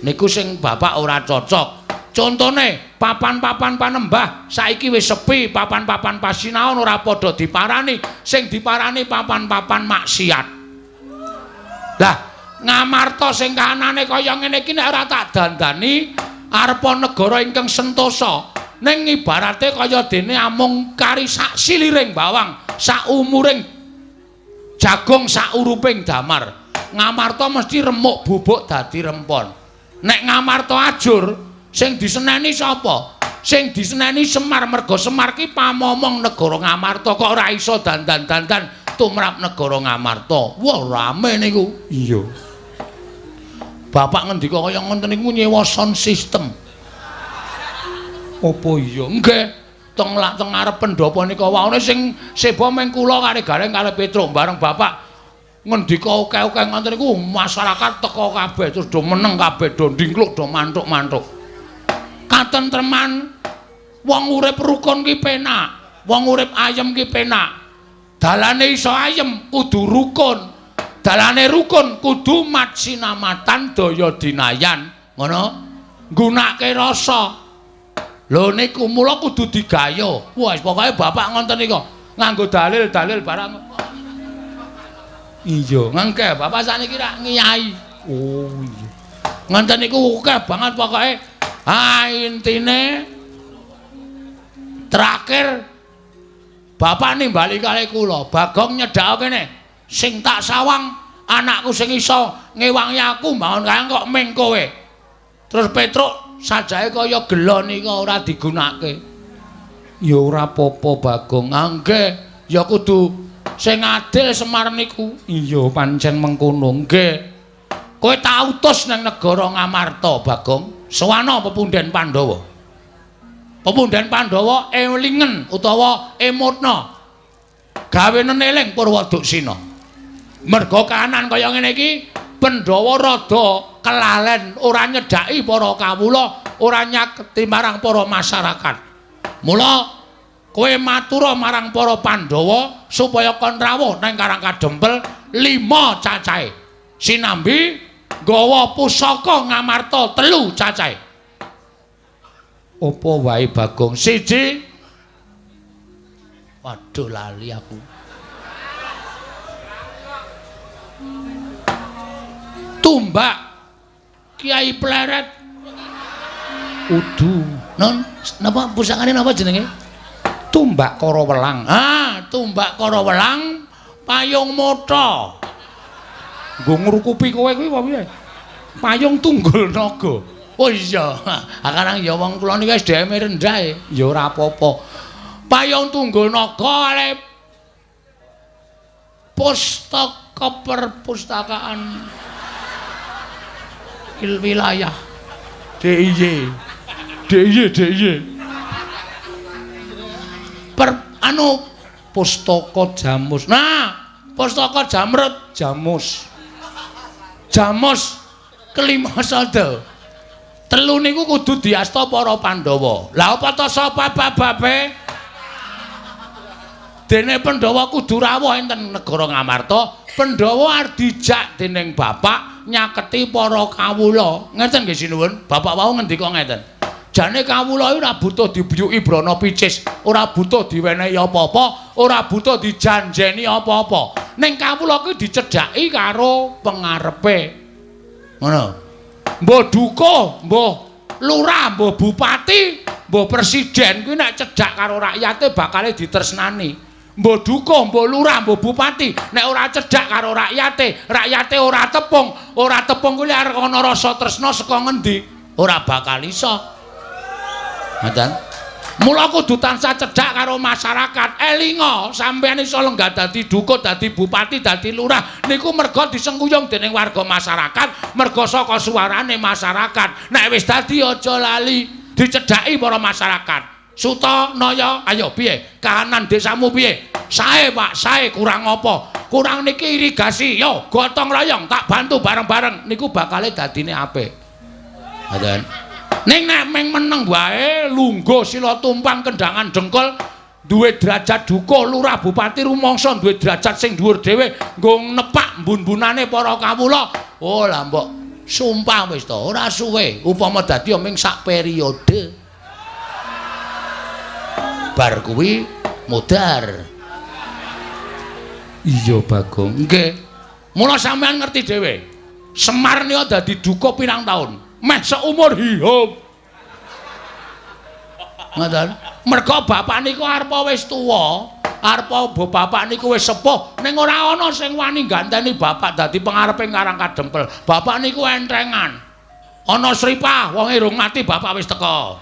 Niku sing bapak ora cocok. Contone papan-papan panembah saiki wis sepi, papan-papan pasinaon ora padha diparani, sing diparani papan-papan maksiat. Lah, Ngamarta sing kahanane kaya ngene iki nek ora tak dandani arepa negara ingkang sentosa. Ning ibarate kaya dene amung kari sak siliring bawang, sak umuring jagung, sak uruping damar. Ngamarta mesti remuk bubuk dadi rempon. Nek Ngamarta ajur, sing diseneni sapa? Sing diseneni Semar, merga Semar ki pamomong negara Ngamarta kok ora iso dandan-dandan tumrap negara Ngamarta. Wah, rame niku. Iya. Bapak ngendika kaya ngoten niku nyewa sound system. Apa iya? Nggih. Teng lak teng ngarep pendhapa nika waone sing seba meng kula karo Gareng karo Petruk bareng bapak ngendika akeh-akeh ngoten niku masyarakat teka kabeh terus do meneng kabeh, do ndingkluk, do manthuk-manthuk. Katentreman wong urip rukun ki penak, wong urip ayem ki penak. Dalane iso ayem kudu rukun. Dalane rukun kudu matsinamatan daya dinayan, ngono. Nggunake rasa. Lho niku mula kudu digayo. Wah, pokoke bapak ngoten nika, nganggo dalil-dalil barang. Iya, ngengke bapak sakniki rak ngiyai. Oh iya. Ngoten niku akeh banget pokoke. Ah, intine terakhir bapak nimbali kali kula, Bagong nyedhak kene. Sing tak sawang anakku sing iso ngewangi aku mbangun kayang kok ming kowe. Terus Petruk sajae kaya gelo nika ora digunakake. Ya ora apa-apa Bagong. Nggih, ya kudu sing adil Semar niku. Iya, pancen mengkono. Nggih. Kowe tak utus nang negara Ngamarta, Bagong. Sowana pepunden Pandhawa. Pepunden Pandhawa elingen utawa emotna. Gawene eling Purwaduksina. Merga kahanan kaya ngene iki Pandhawa rada kelalen, ora nyedhaki para kawula, ora nyaketi marang para masyarakat. Mula kowe matura marang para Pandhawa supaya kon rawuh nang Karang Kadempel 5 cacahe. Sinambi nggawa pusaka Ngamarta 3 cacahe. Apa wae Bagong? 1. Waduh lali aku. Tumbak Kiai Pleret. Udu. Non, napa pusakane napa jenenge? Tumbak Karawelang. Ah, tumbak Karawelang payung motha. Nggo ngrukupi kowe kuwi apa piye? Payung tunggul naga. Oh iya, ha karang ya wong kula niki SDM rendah e. Ya ora apa-apa. Payung tunggul naga ale pustaka perpustakaan wilayah DIY. DIY DIY. Per anu pustaka Jamus. Nah, pustaka Jamrut Jamus. Jamus kelima sada. Telu niku kudu diasta para Pandhawa. Lah apa ta sapa bababe? Dene Pandhawa kudu rawuh enten negara Ngamarta. Pandhawa arep dijak dening bapak nyaketi para kawula. Ngeten nggih sinuwun? Bapak wau ngendika ngeten. Jane kawula ora butuh dibiyuki brana picis, ora butuh diwenehi apa-apa, ora butuh dijanjeni apa-apa. Ning kawula kuwi dicedhaki karo pengarepe. Ngono. Mbah dukuh, mbah lurah, mbah bupati, mbah presiden kuwi nek cedhak karo rakyate bakale ditresnani. Mbah dukuh, mbah lurah, mbah bupati nek ora cedhak karo rakyate, rakyate ora tepung kuwi arep ana rasa tresna saka ngendi? Ora bakal iso. Ngoten. Mula kudu tansah cedhak karo masyarakat. Elinga sampeyan iso lenggah dadi dukuh, dadi bupati, dadi lurah niku merga disengkuyung dening warga masyarakat, merga saka suarane masyarakat. Nek wis dadi aja lali dicedhaki para masyarakat. Suta Naya, ayo piye? Kahanan desamu piye? Sae Pak, sae kurang apa? Kurang niki irigasi. Yo gotong royong tak bantu bareng-bareng niku bakale dadine apik. Ngoten. Ning nek meng meneng wae lungguh sila tumpang kendangan dengkul duwe derajat dukuh lurah bupati rumangsa duwe derajat sing dhuwur dhewe nggo nepak mbun-mbunane para kawula. Oh lah mbok Sumpah wis to, ora suwe. Upama dadi ya ming sak periode. Bar kuwi modar. Iya, Bagong. Nggih. Mula sampean ngerti dhewe. Semar nika dadi duka pirang taun? Meh seumur hidup. Ngoten. Merga bapak niku arepa wis tuwa, arepa bapak niku wis sepuh, ning ora ana sing wani ganteni bapak dadi pengarepe Karang Kadempel. Bapak niku entengan. Ana sripah, wonge rung mati bapak wis teka.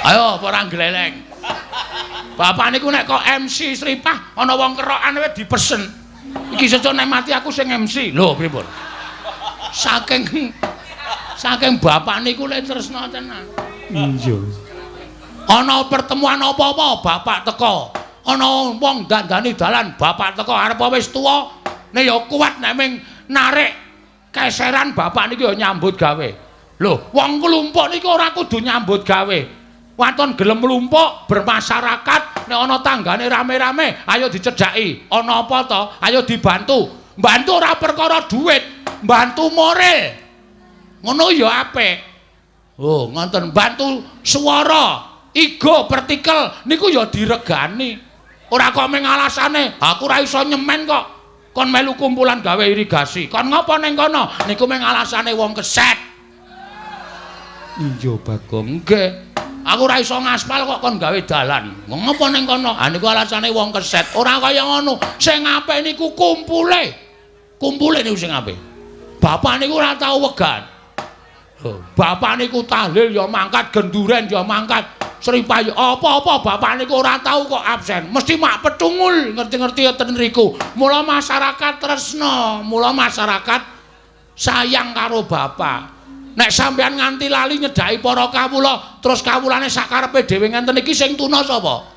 Ayo apa ora gleleng. Bapak niku nek kok MC sripah ana wong kerokan wis dipesen. Iki sesuk nek mati aku sing MC. Lho pripun? Saking bapak niku le tresna tenan. Iya. Ana pertemuan apa-apa bapak teka. Ana wong dandani dalan bapak teka arep wis tuwa nek ya kuat nek ming narik keseran bapak niku ya nyambut gawe. Lho, wong klumpuk niku ora kudu nyambut gawe. Waton gelem mlumpuk bermasyarakat nek ana tanggane rame-rame ayo dicedhaki. Ana apa to? Ayo dibantu. Bantu ora perkara duit, bantu moral. Ngono ya apik. Oh, ngoten bantu swara, igo partikel niku ya diregani. Ora kok mung alasane, aku ora iso nyemen kok. Kon melu kumpulan gawe irigasi. Kon ngopo ning kono? Niku mung alasane wong keset. Iya, Bagong. Nggih. Aku ora iso ngaspal kok kon gawe dalan. Ngopo ning kono? Ha niku alasane wong keset. Ora kaya ngono. Sing apik niku kumpule. Kumpule niku sing apik. Bapak niku ora tau wegan. Bapak niku tahlil ya mangkat, genduren ya mangkat, sripayu apa-apa bapak niku ora tau kok absen. Mesti mak petungul ngerti-ngerti ten riku. Mula masyarakat tresna, mula masyarakat sayang karo bapak. Nek sampean nganti lali nyedhaki para kawula, terus kawulane sakarepe dhewe ngenten iki sing tuna sapa?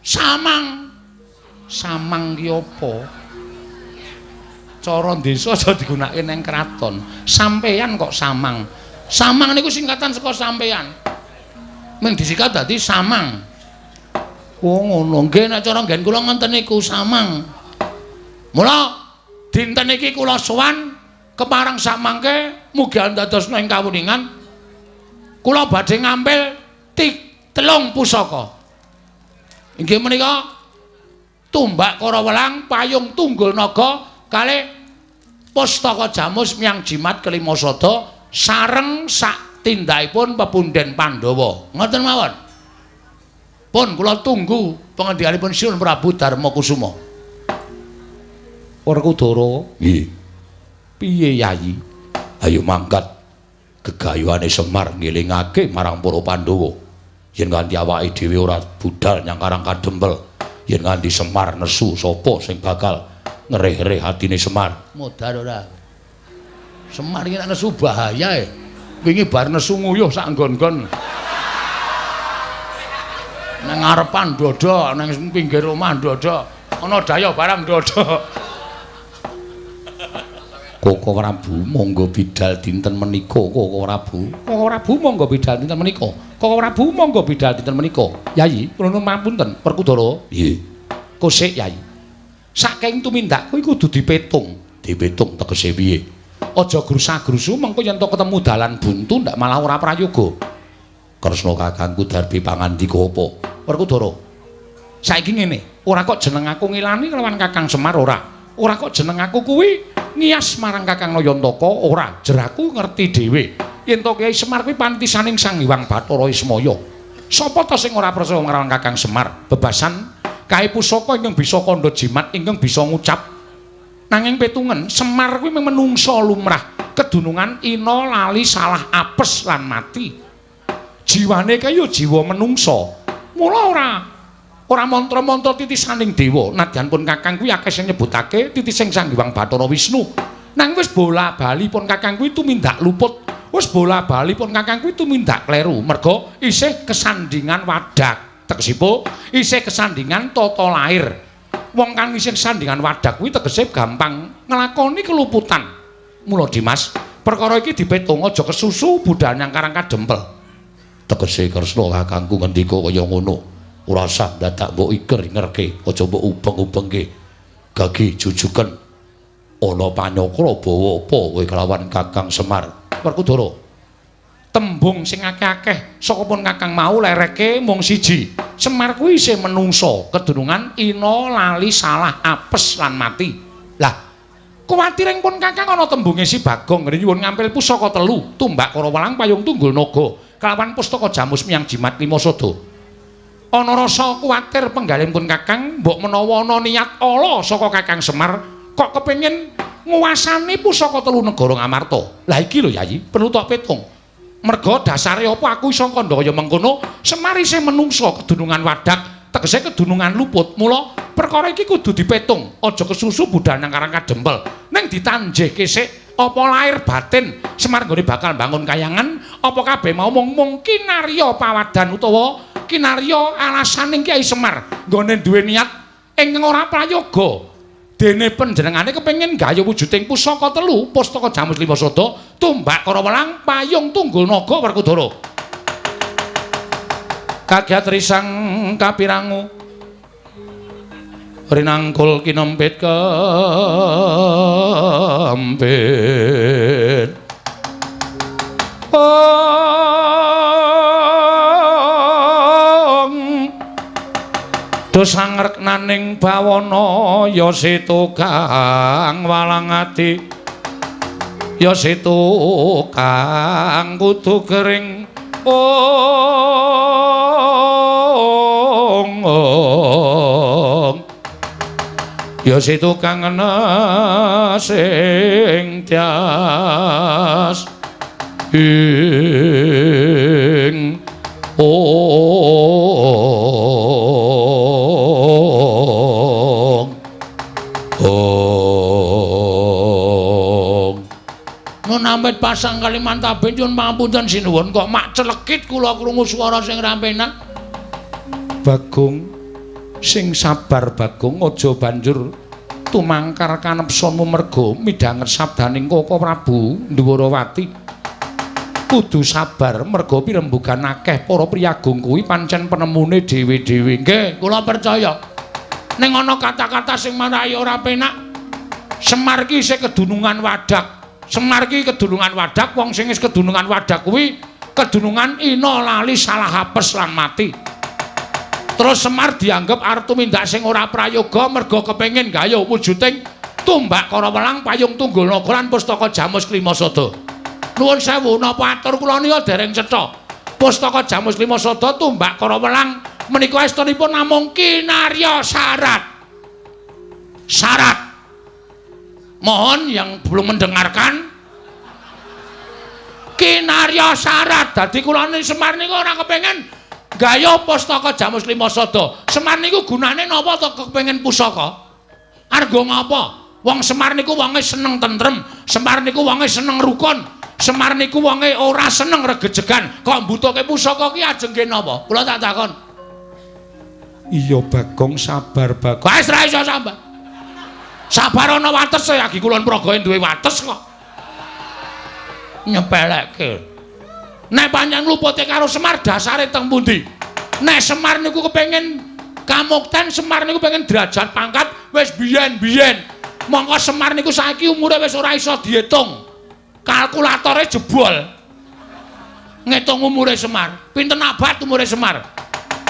Samang. Samang ki apa? Cara desa aja digunakake nang kraton. Sampeyan kok samang. Samang niku singkatan saka sampeyan. Ming disikat dadi samang. Oh ngono. Nggih nek cara nggen kula ngoten niku samang. Mula dinten iki kula sowan kepareng samangke mugi andadosna ing kawuningan. Kula badhe ngampil telung pusaka. Inggih menika tumbak Karawelang, payung tunggul naga kalih pustaka jamus miang jimat kelima sada sareng sak tindakipun pepunden Pandhawa. Ngoten mawon. Pun kula tunggu pengendikanipun Sinuwun Prabu Darma Kusuma. Werkudara. Nggih. Piye Yayi? Ayo mangkat gegayuhane Semar ngelingake marang para Pandhawa. Yen nganti awake dhewe ora budal nyang Karang Kadempel, yen nganti Semar nesu sapa sing bakal ngereh-reh atine Semar. Modar ora. Semar iki nek nesu bahaya e. Wingi bar nesu nguyuh sak nggon-nggon. Nang ngarepan ndodok, nang pinggir omah ndodok, ana daya barang ndodok. Koko Prabu monggo bidal dinten menika, Koko Prabu. Koko Prabu monggo bidal dinten menika. Koko Prabu monggo bidal dinten menika. Yayi, kula nuwun pamunten, Werkudara. Nggih. Kosik Yayi. Saking tumindak kuwi kudu dipetung. Dipetung tegese piye? Aja grusa-grusu mengko yen to ketemu dalan buntu ndak malah ora prayoga. Kresna kakangku darbi pangandika apa? Werkudara. Saiki ngene, ora kok jeneng aku ngilani kelawan Kakang Semar ora. Ora kok jeneng aku kuwi ngiyas marang Kakang Nayantaka ora. Jeraku ngerti dhewe. Yen to Kyai Semar kuwi panitisaning Sang Hyang Bathara Ismaya. Sapa to sing ora percaya marang Kakang Semar? Bebasan kae pusaka ingkang bisa kandha jimat ingkang bisa ngucap. Nanging petungen Semar kuwi menungsa lumrah, kedunungan ina lali salah apes lan mati. Jiwane kae ya jiwa menungsa. Mula ora mantra-mantra titisaning dewa. Nadyan pun Kakang kuwi akeh sing nyebutake titising Sang Hyang Bathara Wisnu. Nang wis bola-bali pun Kakang kuwi tumindak luput. Wis bola-bali pun Kakang kuwi tumindak kleru. Merga isih kesandingan wadak. Tegesipun isih kesandingan tata lair. Wong kang isih kesandingan wadak kuwi tegese gampang nglakoni keluputan. Mula Dimas, perkara iki dipetung aja kesusu budal nyang Karang Kadempel. Tegese Kresna kakangku ngendika kaya ngono. Ora usah dadak mbok iker-ikerke, aja mbok ubeng-ubengke. Gagi jujuken. Ana panyakra bawa apa kowe kelawan Kakang Semar? Werkudara. Tembung sing akeh-akeh saka pun Kakang mau lereke mung siji. Semar kuwi isih menungsa, kedunungan ina lali salah apes lan mati. Lah, kuwatiring pun Kakang ana tembunge si Bagong ngene nyuwun ngampil pusaka telu, tumbak Karawelang payung tunggul naga kelawan pustaka jamus miyang jimat lima sada. Ana rasa kuwatir penggalih pun Kakang mbok menawa ana niat ala saka Kakang Semar kok kepengin nguwasani pusaka telu negara Ngamarta. Lah iki lho Yayi, perlu tok petung. Merga dasare apa aku iso kandha kaya mengkono, Semar isih menungsa kedunungan wadak, tegese kedunungan luput. Mula perkara iki kudu dipetung, aja kesusu budal nang Karang Kadempel. Ning ditanjihke sik apa lahir batin Semar nggone bakal bangun kayangan, apa kabeh mau mung kinarya pawadan utawa kinarya alasaning Kyai Semar nggone duwe niat ingkang ora prayoga. Dene panjenengane kepengin gayuh wujuding pusaka telu, pustaka jamus lima sada, tumbak Karawelang, payung tunggul naga Werkudara. Kagiat risang kapirangu rinangkul kinempit kempit. Dosa ngreknaning bawana ya situ kang walang ati, ya situ kang kudu kering. Ong ong ya situ kang sing tias ing ong ong. Nun ambet pasang Kalimantaben nyuwun pangapunten sinuwun kok mak celekit kula krungu swara sing ra penak. Bagong sing sabar Bagong, aja banjur tumangkar kanepsomu merga midhanget sabdaning Koko Prabu Ndhuwarawati. Kudu sabar merga pirembugan akeh para priyagung kuwi pancen penemune dhewe-dhewe. Nggih, kula percaya. Ning ana kata-kata sing marai ora penak. Semar ki isih kedunungan wadak. Semar ki kedunungan wadak, wong sing wis kedunungan wadak kuwi kedunungan ina lali salah apes lan mati. Terus Semar dianggep arep tumindak sing ora prayoga merga kepengin gayuh wujuding tumbak Karawelang payung tunggul naga lan pustaka jamus klima sada. Nuwun sewu, napa atur kula nika dereng cetha. Pustaka jamus lima sada tumbak Karawelang menika estunipun namung kinarya syarat. Syarat. Mohon yang belum mendengarkan, kinarya syarat. Dadi kula Semar niku ora kepengin gayuh pustaka jamus lima sada. Semar niku gunane napa to kepengin pusaka? Argo ngapa? Wong Semar niku wonge seneng tentrem, Semar niku wonge seneng rukun, Semar niku wonge ora seneng regejegan. Kok mbutuhke pusaka ki ajeng nggih napa? Kula tak takon. Iya Bagong, sabar Bagong. Wis ra iso sabar. Sabar ana wates ya, agi kulon praga duwe wates kok. Nyepelekke. Nek pancen lupute karo Semar dasare teng pundi? Nek Semar niku kepengin kamukten, Semar niku pengen derajat pangkat wis biyen-biyen. Mongko Semar niku saiki umure wis ora iso diitung. Kalkulatore jebol. Ngitung umure Semar. Pinten abad umure Semar?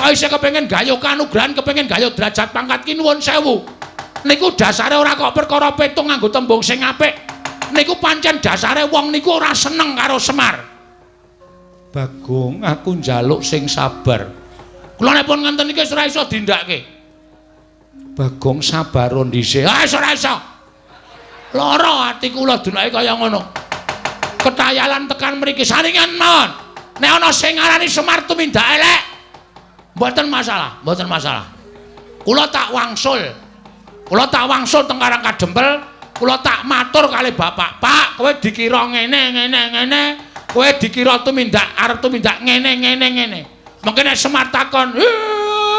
Kok isih kepengin gayuh kanugrahan, kepengin gayuh derajat pangkat ki nuwun sewu. Niku dasare ora kok perkara petung nganggo tembung sing apik. Niku pancen dasare wong niku ora seneng karo Semar. Bagong, aku njaluk sing sabar. Kula nek pun ngenten iki wis ora iso dindake. Bagong sabar dhisik. Ah wis ora iso. Lara ati kula dunake kaya ngono. Ketayalan tekan mriki saringan mawon. Nek ana sing ngarani Semar tumindak elek, mboten masalah, mboten masalah. Kula tak wangsul. Kula tak wangsul teng Karang Kadempel, kula tak matur kali bapak, "Pak, kowe dikira ngene ngene ngene, kowe dikira tumindak arep tumindak ngene ngene ngene." Mengke nek Semar takon,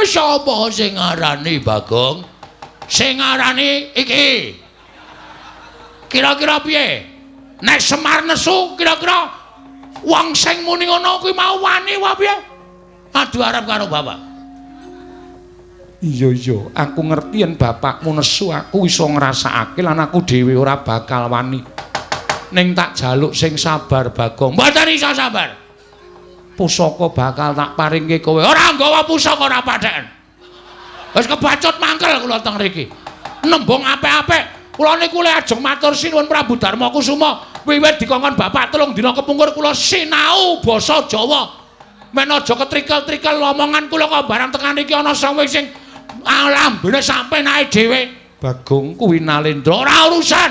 "Sapa sing ngarani Bagong?" Sing ngarani iki. Kira-kira piye? Nek Semar nesu, kira-kira wong sing muni ngono kuwi mau wani wae piye? Adu arep karo bapak. Iya iya, aku ngerti yen bapakmu nesu, aku iso ngrasakake lan aku dhewe ora bakal wani. Ning tak jaluk sing sabar, Bagong. Mboten iso sabar. Pusaka bakal tak paringke kowe. Ora nggawa pusaka ora patheken. Wis kebacut mangkel kula teng mriki. Nembung apik-apik. Kula niku le ajeng matur sinuwun Prabu Darma Kusuma. Wiwit dikongkon bapak 3 dina kepungkur kula sinau basa Jawa. Men aja ketrikel-trikel omongan kula kok barang tekan iki ana sawing sing lambene sampe nae dhewe. Bagong kuwi Nalendra ora urusan.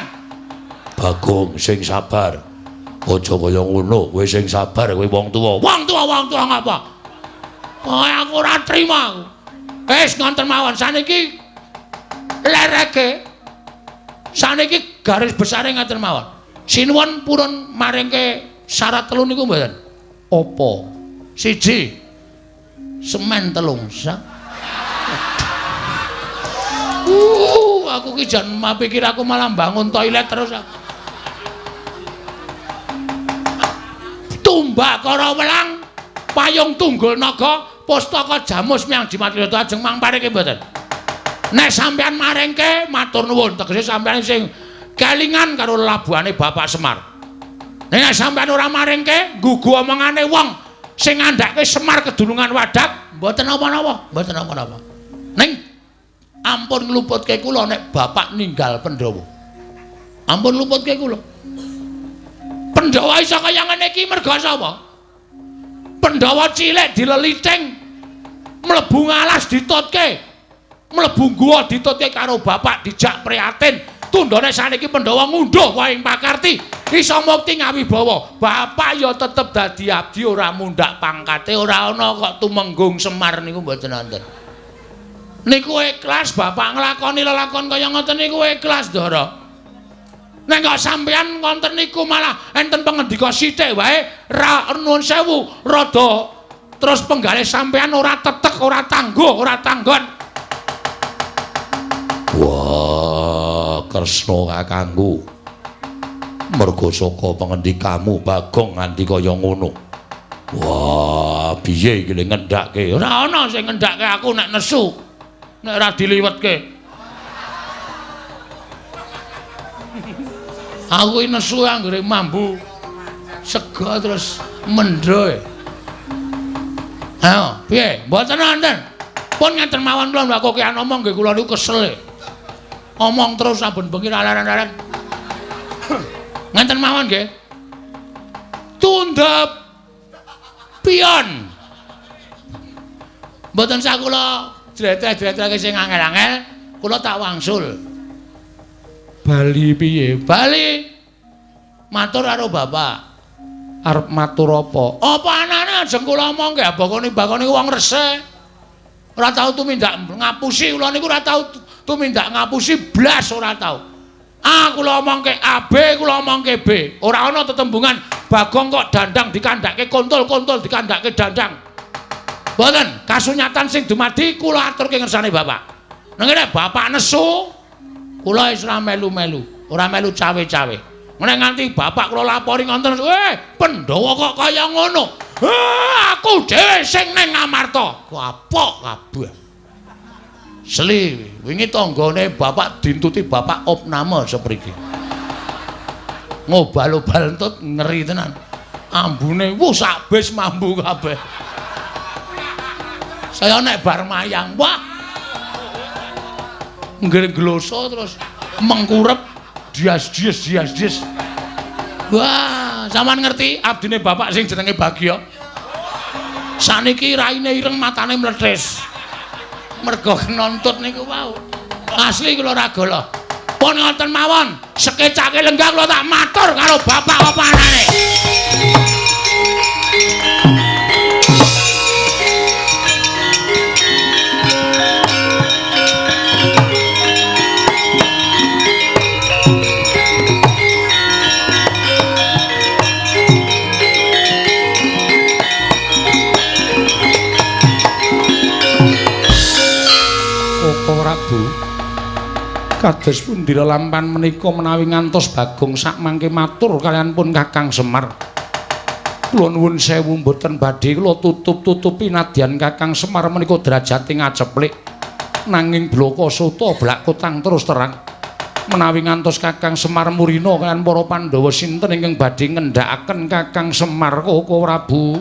Bagong sing sabar. Aja kaya ngono, kowe sing sabar, kowe wong tuwa. Wong tuwa, wong tuwa ngapa? Oh, aku ora trima aku. Wis ngonten mawon saniki lereke. Saniki garis besare ngaten mawon. Sinuwun purun maringke syarat 3 niku mboten. Apa? 1. Semen 3 sak. Aku ki jan pikir aku malah bangun toilet terus. Tumbak kara welang, payung tunggul naga, pustaka jamus miang jimat liyata ajeng mang paringke mboten. Nek sampean maringke matur nuwun, tegese sampean sing kelingan karo labuhane Bapak Semar. Nek sampean ora maringke, nggugu omongane wong sing ngandhake Semar kedunungan Wadak, mboten napa-napa, mboten napa-napa. Ning ampun ngluputke kula nek bapak ninggal Pandhawa. Ampun ngluputke kula. Pandhawa iso kaya ngene iki merga sapa? Pandhawa cilik dileliting, mlebu ngalas ditutke, mlebu guwa ditutke karo bapak dijak prihatin. Tundhone saniki Pandhawa ngunduh wae ing pakarti, iso mukti ngawibawa. Bapak ya tetep dadi abdi ora mundhak pangkate, ora ana kok tumenggung Semar niku mboten wonten. Niku ikhlas bapak nglakoni lelakon kaya ngoten niku ikhlas, Ndara. Nek kok sampean ngonten niku malah enten pengendika sithik wae ra nuwun sewu rada terus penggalih sampean ora tetek, ora tangguh, ora tanggon. Wah, Kresna kakangku. Merga saka pengendikamu Bagong nganti kaya ngono. Wah, piye iki le ngendhake? Ora ana sing ngendhake aku nek nesu. Nek ora diliwetke. Aku iki nesu anggere mambu sega terus mendho. Ayo, piye? Mboten wonten. Pun ngeten mawon kula mbak kokean omong nggih kula niku kesel. Omong terus saben bengi laren-laren. Ngeten mawon nggih. Tundhep pion. Mboten sak kula jletreh-jletrehke sing angel-angel, kula tak wangsul. Bali piye? Bali matur karo bapak. Arep matur apa? Apa anane ajeng kula omongke bakone-bakone wong resik. Ora tau tumindak ngapusi kula niku ora tau tumindak ngapusi blas ora tau. A kula omongke A, B kula omongke B. Ora ana tetembungan Bagong kok dandang dikandhake kontol, kontol dikandhake dandang. Mboten, kasunyatan sing dumadi kula aturke ngersane bapak. Nang ngene bapak nesu, kula wis ora melu-melu, ora melu cawe-cawe. Nek nganti bapak kula lapori ngoten, Pandhawa kok kaya ngono. Aku dhewe sing ning Ngamarta. Kapok kabeh. Seli, wingi tanggane bapak dintuti bapak opname sepriki. Ngobal-obal entut ngeri tenan. Ambune wuh sak bis mambu kabeh. Saya nek bar mayang, wah. Nggih gloso terus mengkurep dias-dias dias-dias. Wah, sampean ngerti abdine bapak sing jenenge Bagya. Saniki raine ireng matane mlethis. Mergo kenontut niku wau. Asli kula ora golo. Pun ngoten mawon, sekecake lenggah kula tak matur karo bapak apa anane. Kados pundi lelampan menika menawi ngantos Bagong sakmangke matur kaliyan pun Kakang Semar. Kula nuwun sewu mboten badhe kula tutup-tutupi nadyan Kakang Semar menika derajate ngaceplik. Nanging blaka suta blak kutang terus terang. Menawi ngantos Kakang Semar murina kaliyan para Pandhawa sinten ingkang badhe ngendhakaken Kakang Semar Koko Prabu?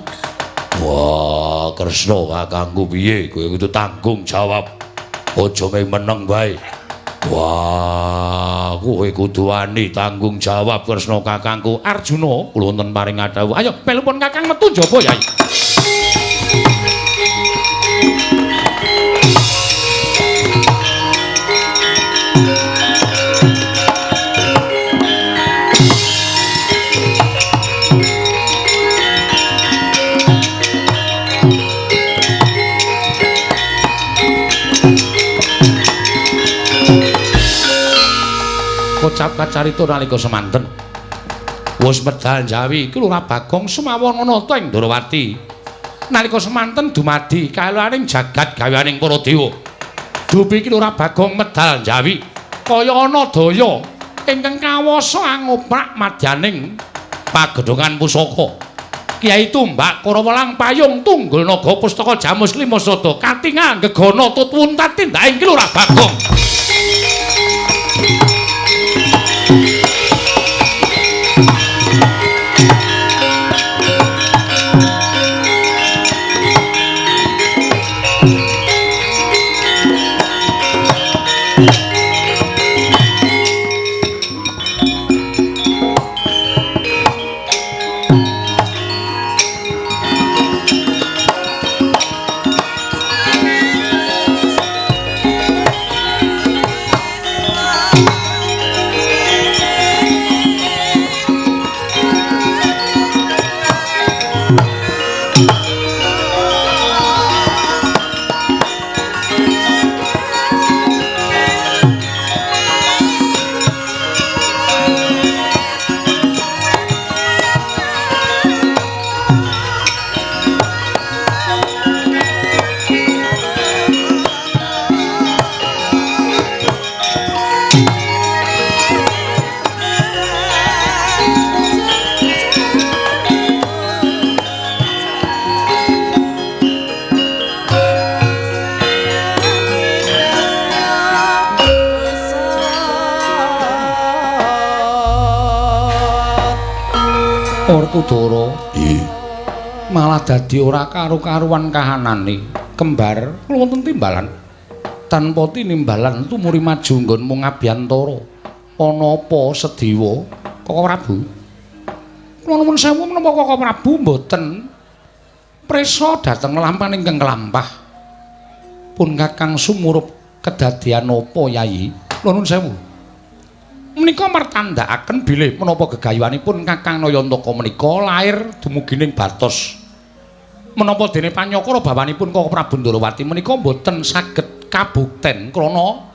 Wah, Kresna kakangku piye? Kowe kudu tanggung jawab. Aja mung meneng wae. Wah, kowe kudu wani tanggung jawab Kresna kakangku. Arjuna, kula wonten paring dhawuh. Ayo melupun Kakang metu njaba, Yai. Kocap kacarita nalika semanten wis medal Jawi iki Lurah Bagong sumawon nata ing Ndrawati. Nalika semanten dumadi kaelaning jagat gaweaning para dewa. Dupi iki Lurah Bagong medal Jawi kaya ana daya ingkang kawasa angoprak madyaning pagedhongan pusaka. Kyai Tumbak Karawelang Payung Tunggul Naga Pustaka Jamus Lima Sada katingal gegana tut wuntat tindake Lurah Bagong. Werkudara malah dadi ora karu-karuan kahanane. Kembar kula wonten timbalan. Tanpa tinimbalan tumuri maju nggonmu ngabiyantara. Ana apa Sediwa Koko Prabu? Kula nuwun sewu menapa Koko Prabu mboten prisa dhateng lampahan ingkang kelampah. Pun Kakang sumurup kedadian apa Yayi? Kula nuwun sewu. Menika martandhakaken bilih menapa gegayuhanipun Kakang Nayantaka menika lair dumugining batos. Menapa dene panyakara bawanipun Koko Prabu Ndrawati menika mboten saged kabukten krana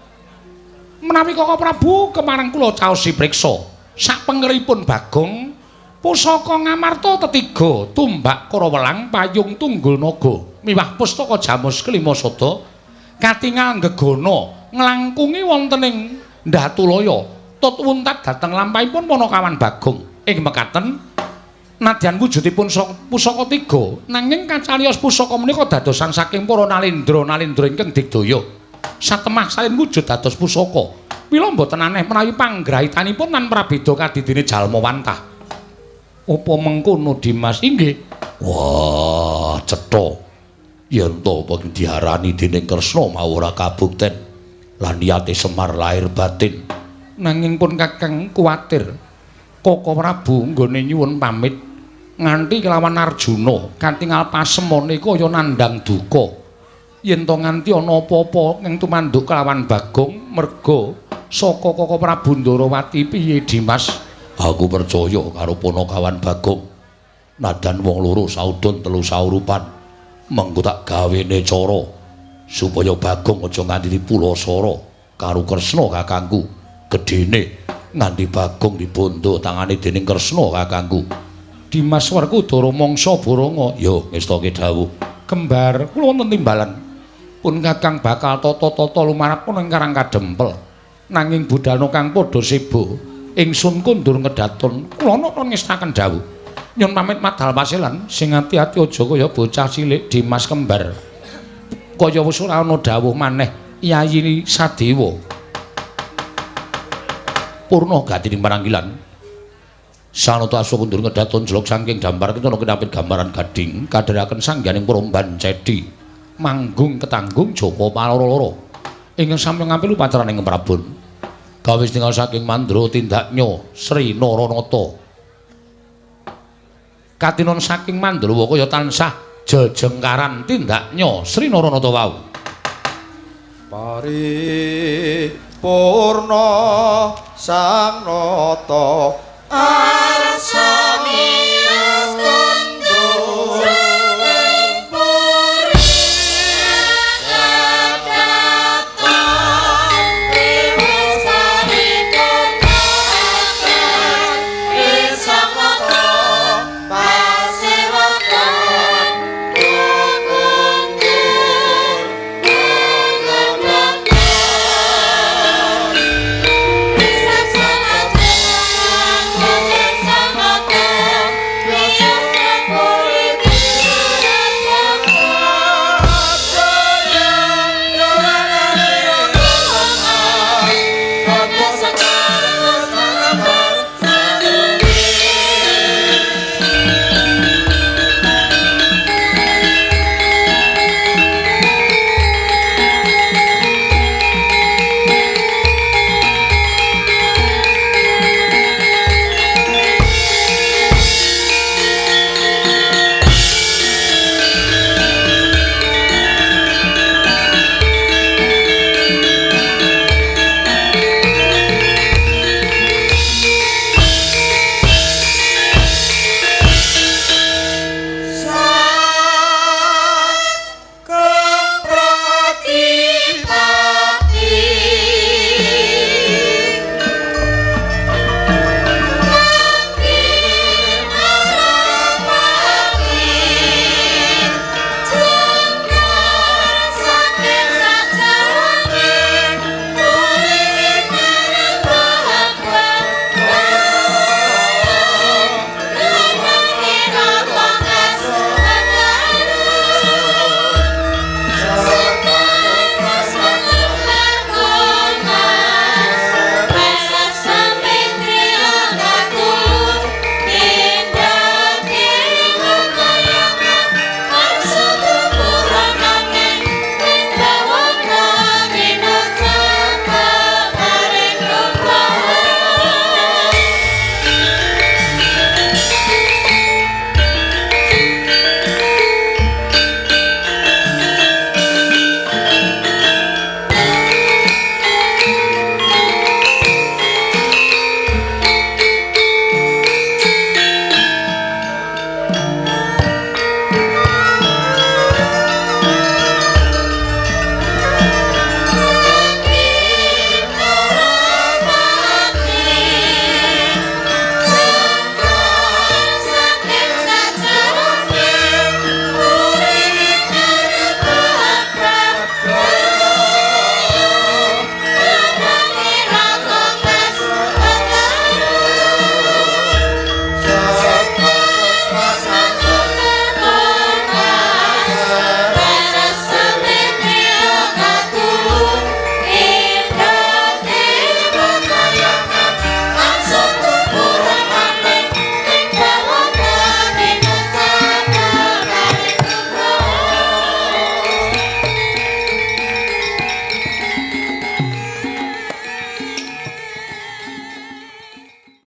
menawi Koko Prabu kemarang kula caosi priksa sapengeripun Bagong pusaka Ngamarta tetiga Tumbak Karawelang Payung Tunggul Naga miwah pustaka Jamus Kelima Sada katingal gegana nglangkungi wonten ing Ndatulaya tut wuntat dhateng lampahipun Panakawan Bagong. Ing mekaten nadyan wujudipun pusaka tiga nanging kacariyos pusaka menika dadosan saking para nalendra-nalendra ingkang digdaya. Satemah salin wujud dados pusaka. Mila mboten aneh menawi panggrahitanipun lan prabeda kadidene jalma wantah. Apa mengkono Dimas? Inggih. Wah, cetha. Yen to apa diarani dening Kresna mau ora kabukten lan niyate Semar lahir batin. Nanging pun Kakang kuwatir Koko Prabu nggone nyuwun pamit nganti kelawan Arjuna katingal pasemone kaya nandhang duka. Yen to nganti ana apa-apa ing tumanduk kelawan Bagong merga saka Koko Prabu Ndrawati piye Dimas? Aku percaya karo Panakawan Bagong. Nadan wong loro saudon telu saurupan mengko tak gawene cara supaya Bagong aja nganti dipulasara karo Kresna kakangku. Gedene nganti Bagong dibondo tangane dening Kresna kakangku. Dimas Werkudara mangsa boronga. Yo ngestake dawuh. Kembar kula wonten timbalan. Pun Kakang bakal tata-tata lumarap ing Karang Kadempel. Nanging budalna kang padha seba, ingsun kondur ngedaton. Kula nata ngestaken dawuh. Nyun pamit madal pasilan sing ati-ati aja kaya bocah cilik Dimas Kembar. Kaya wis ora ana dawuh maneh. Yayi Sadewa. Purna gatining paranggilan. Sanata aswa kundur ngedaton jelok saking dampar kencana kinapit gambaran gading kadheraken sangganing promban cedi manggung ketanggung joko paloro-loro ingkang sampun ngampil upacaraning Prabon. Gawis tinggal saking mandra tindaknya Sri Naranata. Katinon saking Mandrawa kaya tansah jejengkaran tindaknya Sri Naranata wau. Paripurna sang nata arsa.